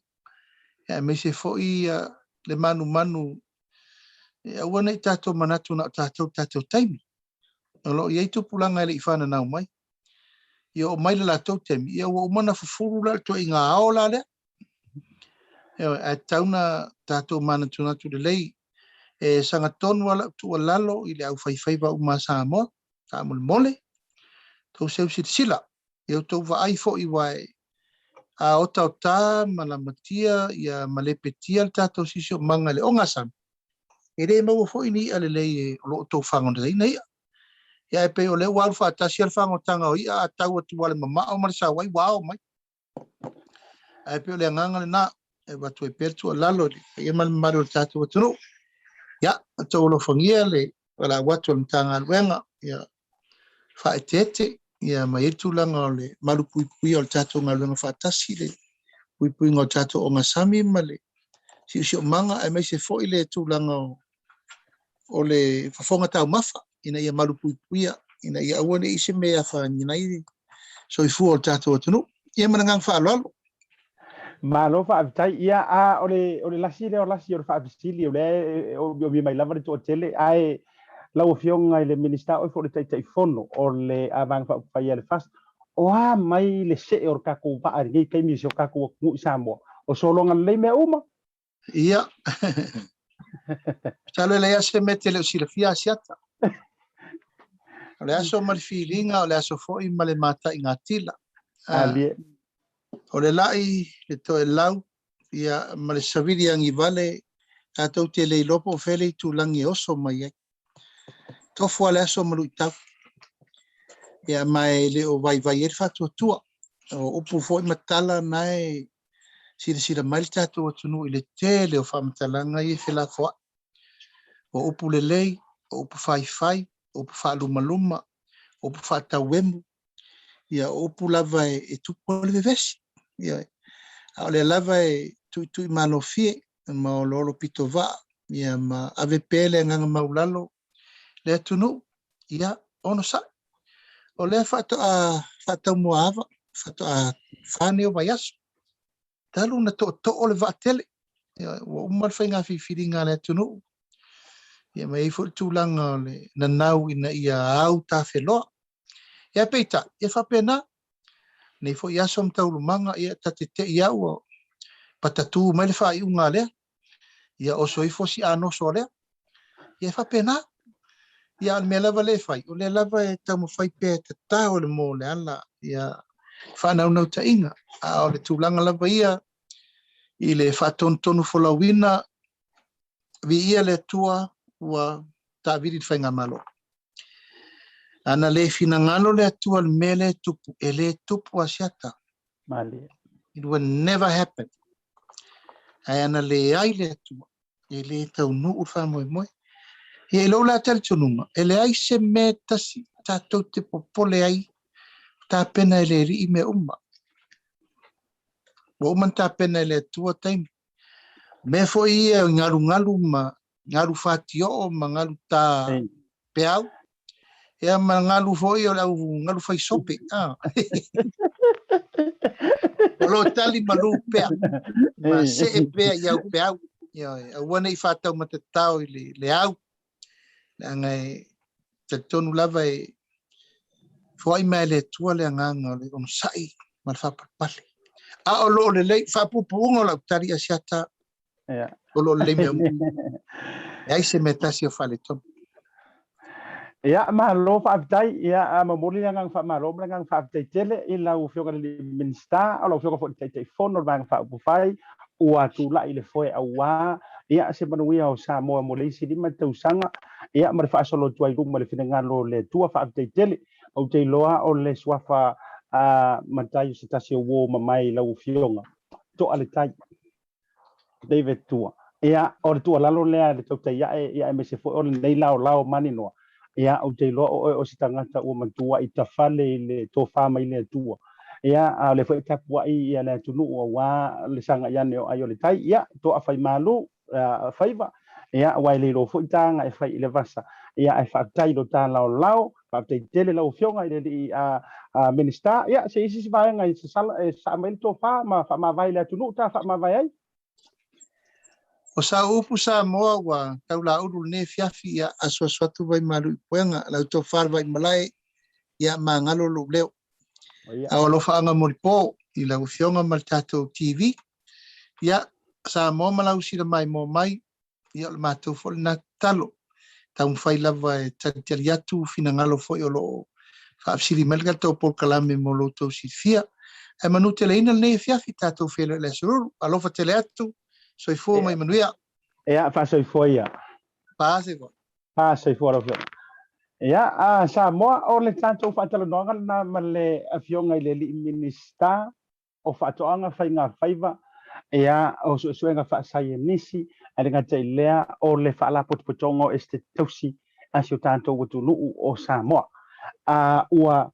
aemaise foi le manumanu e aua ne i tatou manatu na o tatou le tatou taimi. O lo o i ai tupulaga e le i fananau mai. Ia oo mai le latou taimi, ia ua uma ona fufulu la le ituaiga ao la lea. Ioe, ae tatau ona tatou manatunatu lelei. E sagatonu lava lau tuualalo i le aufaifaiva uma a Samoa, faamolemole, tou seu silasila, ia outou vaai foi aua a otaota ma lamatia ia ma lepetia le tatou siosiomaga i le ogasami, e le maua foi ni i'a lelei o lo o outou fagotaina i'a. Ia ae pei o lea ua alu faatasi lava le fagotaga o i'a a tau atu lava le mamao ma le sauai ua ao mai. Ae pei o le agaga lena e avatu ai pea le tuualalo i le paia ma le mamalu o le tatou atunuu. Ia, outou alofagia le valaau atu a le Matagaluega, ia faaeteete, ia ma i ai le tulaga o le malupuipuia o le tatou galuega faatasi, le puipuiga o le tatou ogasami ma le siosiomaga, aemaise foi le tulaga o o le fofoga taumafa ina ia malupuipuia, ina ia aua ne i se mea e afaina ai le soifua o le tatou atunuu. Ia ma le agaga faaaloalo. Malo faafetai. Ia, a o le, o le lasi lea o lasi o le faafesili, o lea e omiomi mai lava le toatele, ae lau Afioga i le Minisita, oe foi o le Taitaifono o le Vaega Faaupufai a le FAST, o a mai le see o le tatou vaa i lenei taimi i si o tatou atunuu i Samoa? O sologa lelei mea uma? Ia. Masalo e leai lava se mea e te le o silafia Asiata. O le aso ma le filiga, o le aso foi ma le mataigatila. Alie. O le lai, le toelau, ia, ma le savili agivale, tatou te le iloa po o fea le itulagi e oso mai ai. Tofu lava le aso ma luitau. Ia, ma e le o vaivai ai le faatuatua. O upu foi ma tala na e silasila mai le tatou atunuu i le tele o faamatalaga ia e felafoai. O upu lelei, o upu faifai, o upu faalumaluma, o upu faatauemu, ia o upu lava e tupu ai le vevesi. Ia, a o lea lava e tuitui malofie ma oloolo pitovaa, ia ma ave pea le agaga maulalo le atunuu, ia onosai. O lea faatoa faataumuaava, faatoa fa nei o vaiaso, talu ona tootoo le vaatele. Ia, ua uma le faiga filifiliga a le atunuu, ia ma i ai foi le tulaga o le nanau ina ia au tafeloa. Ia peitai, ia faapena, nei foi aso ma taualumaga, ia ta te te i a ua patatū mai le faaiuga a lea, ia oso ifo si anoso a lea. Ia e faapena. Ia a o le mea lava lea e fai, o lea lava e taumafai pea e tatao le moa o le ala, ia faanaunautai, a o le tulaga lava ia i le faatonutonu folauina, viia le Atua ua taavili le faigamalo. Ana le finagalo le Atua i le mea lea e tupu, e le tupu Asiata. Malie. It will never happen. Ae ana leai le Atua, e le taunuu le faamoemoe. Ia i lou la talitonuga, e leai se mea e tasi tatou te popole ai, tapena e le Alii mea uma. Ua uma ona tapena e le Atua taimi. Mea foi ia i galugalu ma galu fatioo ma galu ta peau, ia ma galu foi o le au galu fai sope. Ah. O lo o tali malū pea, ma see pea i au peau. Ioe, aua ne i faataumatatao i le, le au, leaga e talitonu lava e foai mai e le Atua le agaga o le onosai ma le faapalepale. A o lo o lelei, faapuupuuga o lau tali Asiata, Yeah. O lo o lelei mea uma. Leai se mea tasi o faaletonu. Ia, malo faafetai. Ia, a momoli le agaga faamalo ma le agaga faafetai tele i lau Afioga i le Minisita, o lau Afioga foi i le Taitaifono o le Vaega Faaupufai, ua tulai i le foe aua ia se manuia o Samoa mo le isi 5 tausaga, ia ma le faasolo atu ai i luma i le finagalo o le Atua. Faafetai tele. Ou te iloa o le suafa a Matai o se tasi o uo mamae i lau Afioga. Toa le tai. David Tua. Ia, o le tuualalo lea i le tautai ae, ia aemaise foi o lenei laolao maninoa, ia, ou te iloa o oe o se tagata ua matua i tafale i le tofa mai le Atua. Ia, a o lea foi e tapuai ia le atunuu aua le sagai ane o ai o le tai, ia, toa fai malu, faiva, ia, aua e le iloa foi taga e fai i le vasa. Ia, ae faafetai i lo ta laolao, Faafetai tele lau Afioga i le alii Minisita. Ia, se isi vaega e sasala, e sasaa mai le tofa ma faamavae i le atunuu ta faamavae ai. O sau upu Samoa ua taulaulu lenei afiafi, ia asuasu atu vai malu i puega, lau tofa le Vaimalae, ia magalo lou leo. A o alofaaga molipo i lau Afioga ma le tatou TV. Ia, Samoa ma lau sila maimoa mai, ia o le matou foi lena tatalo. Taumafai lava e talitali atu finagalo foi o lo o faafesili mai le tatou polokalame mo lo outou silafia. Ae manuteleina lenei afiafi, tatou feiloai i le aso Lulu. Alofa tele atu, soifua ma ia manuia. Ia, faasoifua ia. Faasoifua. Faasoifua lau Afioga. Ia, a Samoa, o le tatou faatalanoaga lena ma le Afioga i le Alii Minisita o Faatoaga, Faigafaiva, ia, o Suesuega Faasaienisi, ae le gata i lea, o le Faalapotopotoga o Esetete Tausi a si o tatou atunuu o Samoa. A ua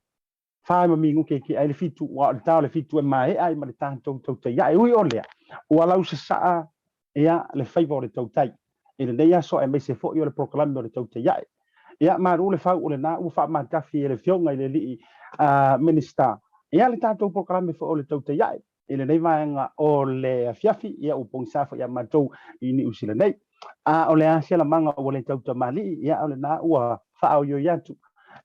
fa ma minute e tea ai le fitu, aua o le ta o le fitu e maea ai ma le tatou tautai ae. Ui o lea, ua lausasaa ia le faiva o le tautai i lenei aso aemaise foi o le polokalame o le tautai ae. Ia, malu le fau o lena ua faamatafi e le Afioga i le Alii Minisita ia le tatou polokalame foi o le tautai ae i lenei vaega o le afiafi, ia ua pogisa foi ia matou i Niu Sila nei. A o le a se lamaga ua le tautamalii, ia o lena ua faaoioi atu,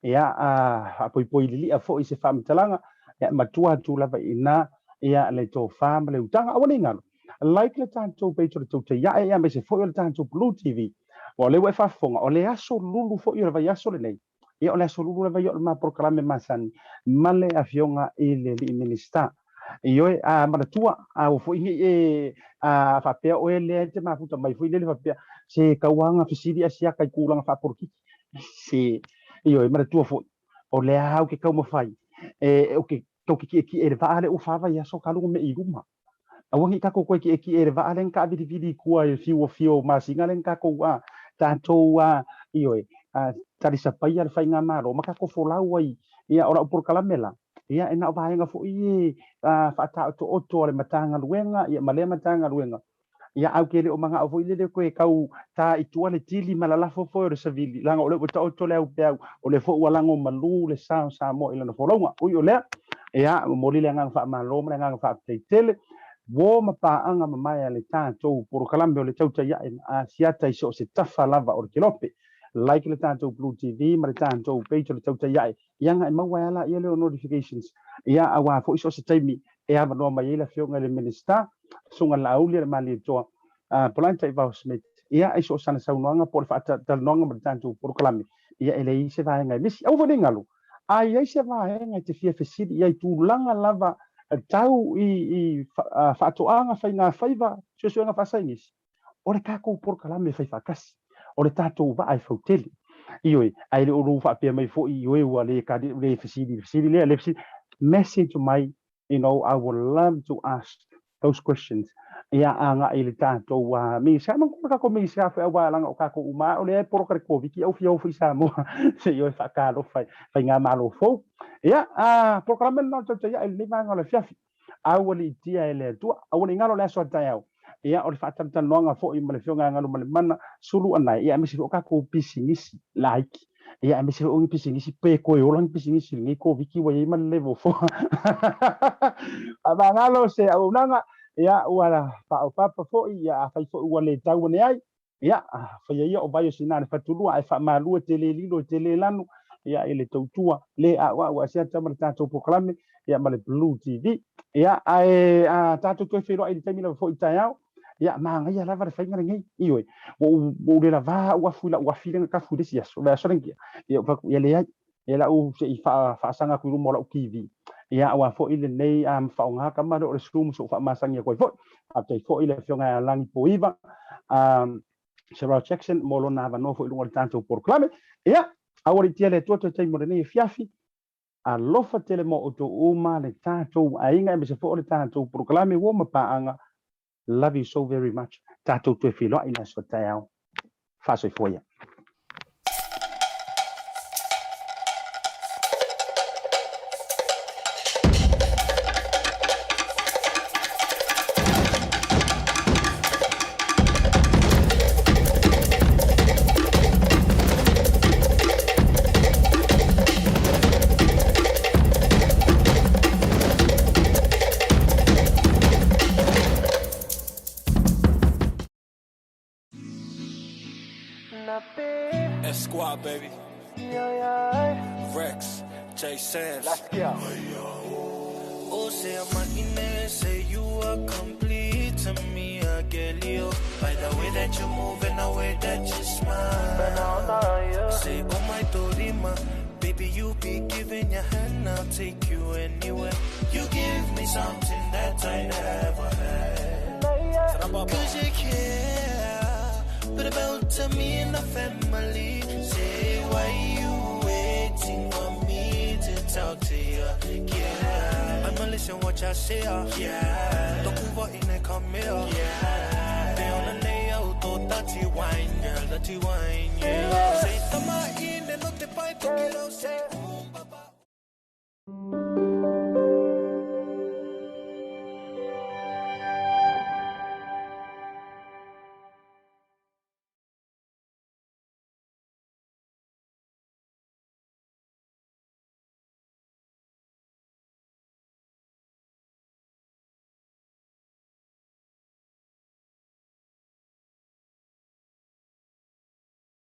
ia a faapoipoi lilia foi se faamatalaga, ia matua atu lava i ina ia le tofa ma le utaga. Aua ne i galo, like le tatou page o le tautai ae, ia aemaise foi o le tatou Blue TV. Aua o lea ua e faafofoga, o le aso lulu foi o le vaiaso lenei, Ia o le aso lulu lava ia o le ma polokalame masani ma le Afioga i le Alii Minisita. Ioe, a manatua, a ua foi nei e a faapea oe lea e te mafuta mai foi lele faapea, se tauaga fesili asiaka i tulaga faapolokiki. Se, ioe, manatua foi, o lea au ke taumafai e o ke tou te ki'eki'e i le vaa lea ua fa vaiaso talu ona me'i i luma. Aua ne i tatou toe ki'eki'e i le vaa lea na taavilivili i tua i le fiu o masina lea na tatou a, tatou a, ioe, a, talisapaia le faigamalo ma tatou folau ai. Ia, o lau polokalame la, ia, e na o vaega foi ia a, faataotooto a le Matagaluega, ia, ma lea Matagaluega. Ia, ae ou te le o manao foi lele toe tau ta i tua le tili ma lalafo foi o le savili, leaga o lea ua taoto le aupeau, o lea foi ua lago malu le sa o Samoa i lana folauga. Ui o lea, ia, momoli le agaga faamalo ma le agaga faafetai tele, uo ma paaga mamae a le tatou polokalame o le tautai ae ma Asiata i so o se tafa lava o le kelope. Like le tatou Blue TV ma le tatou page o le Tautai Ae, ia na e maua ai lava laia lea o notifications, ia aua foi so o se taimi e avanoa mai ai le Afioga i le Minisita, Susuga Laauli Alemalietoa, Polani Taivao Smith, ia i so o sana saunoaga po o le faatalanoaga ma le tatou polokalame, ia e leai se vaega e misi. Aua foi ne i galo, a i ai se vaega e te fia fesili i ai i tulaga lava tau i faatoaga, faigafaiva, suesuega faasaienisi, o le tatou polokalame e fai faatasi, o le tatou vaa e fautele. Ioe, ae le o lou faapea mai foi, ioe, ua le tali, le fesili i le fesili lea, le fesili. Message mai, you know, I would love to ask those questions. Ia agai i le tatou Minisita, manatua le tatou Minisita foi aua leaga o tatou uma lava o lea e poloka le Koviti, au fia o foi i Samoa se i o e faatalofa i faigamalo fou. Ia, polokalame lena o le tautai ae i lenei vaega o le afiafi. Aualiitia e le Atua, aua ne i galo le aso a taeao. Ia, o le faatalatalanoaga foi ma le Afioga ia Galumalemana Sulu Anae, ia aemaise foi o tatou pisinisi laiti. Ia aemaise foi o ni pisinisi pe toe ola ni pisinisi i lenei Koviti ua i ai ma le level 4. Faamagalo se auaunaga, ia ua faaopapa foi, ia afai foi ua le tau ane ai, ia faia ia o vai o sina le fatulua ae faamalu e te le lilo e te le lanu, ia i le tautua le a'ua'u a Asiata ma le tatou polokalame, ia ma le Blue TV. Ia ae a tatou toe feiloai i le taimi lava foi i taeao, Ia, manaia lava le faiga lenei. Ioe, ua ou, ua ou le lavā au afu i lau afi lea na tafu i le isi aso, le aso lea, ia ou fai atu, ia leai, ia lau se i faasaga atu i luma o lau TV. Ia, aua foi lenei a faaaoga tama lea o le Zoom se i ou faamasani atu ai foi. Faafetai foi i le Afioga ia Lagi Poiva, Sherelle Jackson mo lona avanoa foi i luga o le tatou polokalame. Ia, aualiitia le Atua toe taimi o lenei afiafi. Alofa tele mo outou uma le tatou aiga aemaise foi o le tatou polokalame ua ma paaga. Love you so very much. Tatou toe feiloai i le aso taeao. Faasoifua ia. S Squad, baby. Rex, J Sam's. Let's go. Oh, say I'm say you are complete to me, I get you. By the way that you move and the way that you smile. Say, oh my Dorima, baby, you be giving your hand, I'll take you anywhere. You give me something that I never had. Cause you care, but about to me and the family. Say, why you waiting for me to talk to you? Yeah, I'ma listen what you say, yeah. Don't in the come here, yeah. They on the nail, to dirty wine, girl, dirty wine, yeah. Say, tama in, no te pai, say.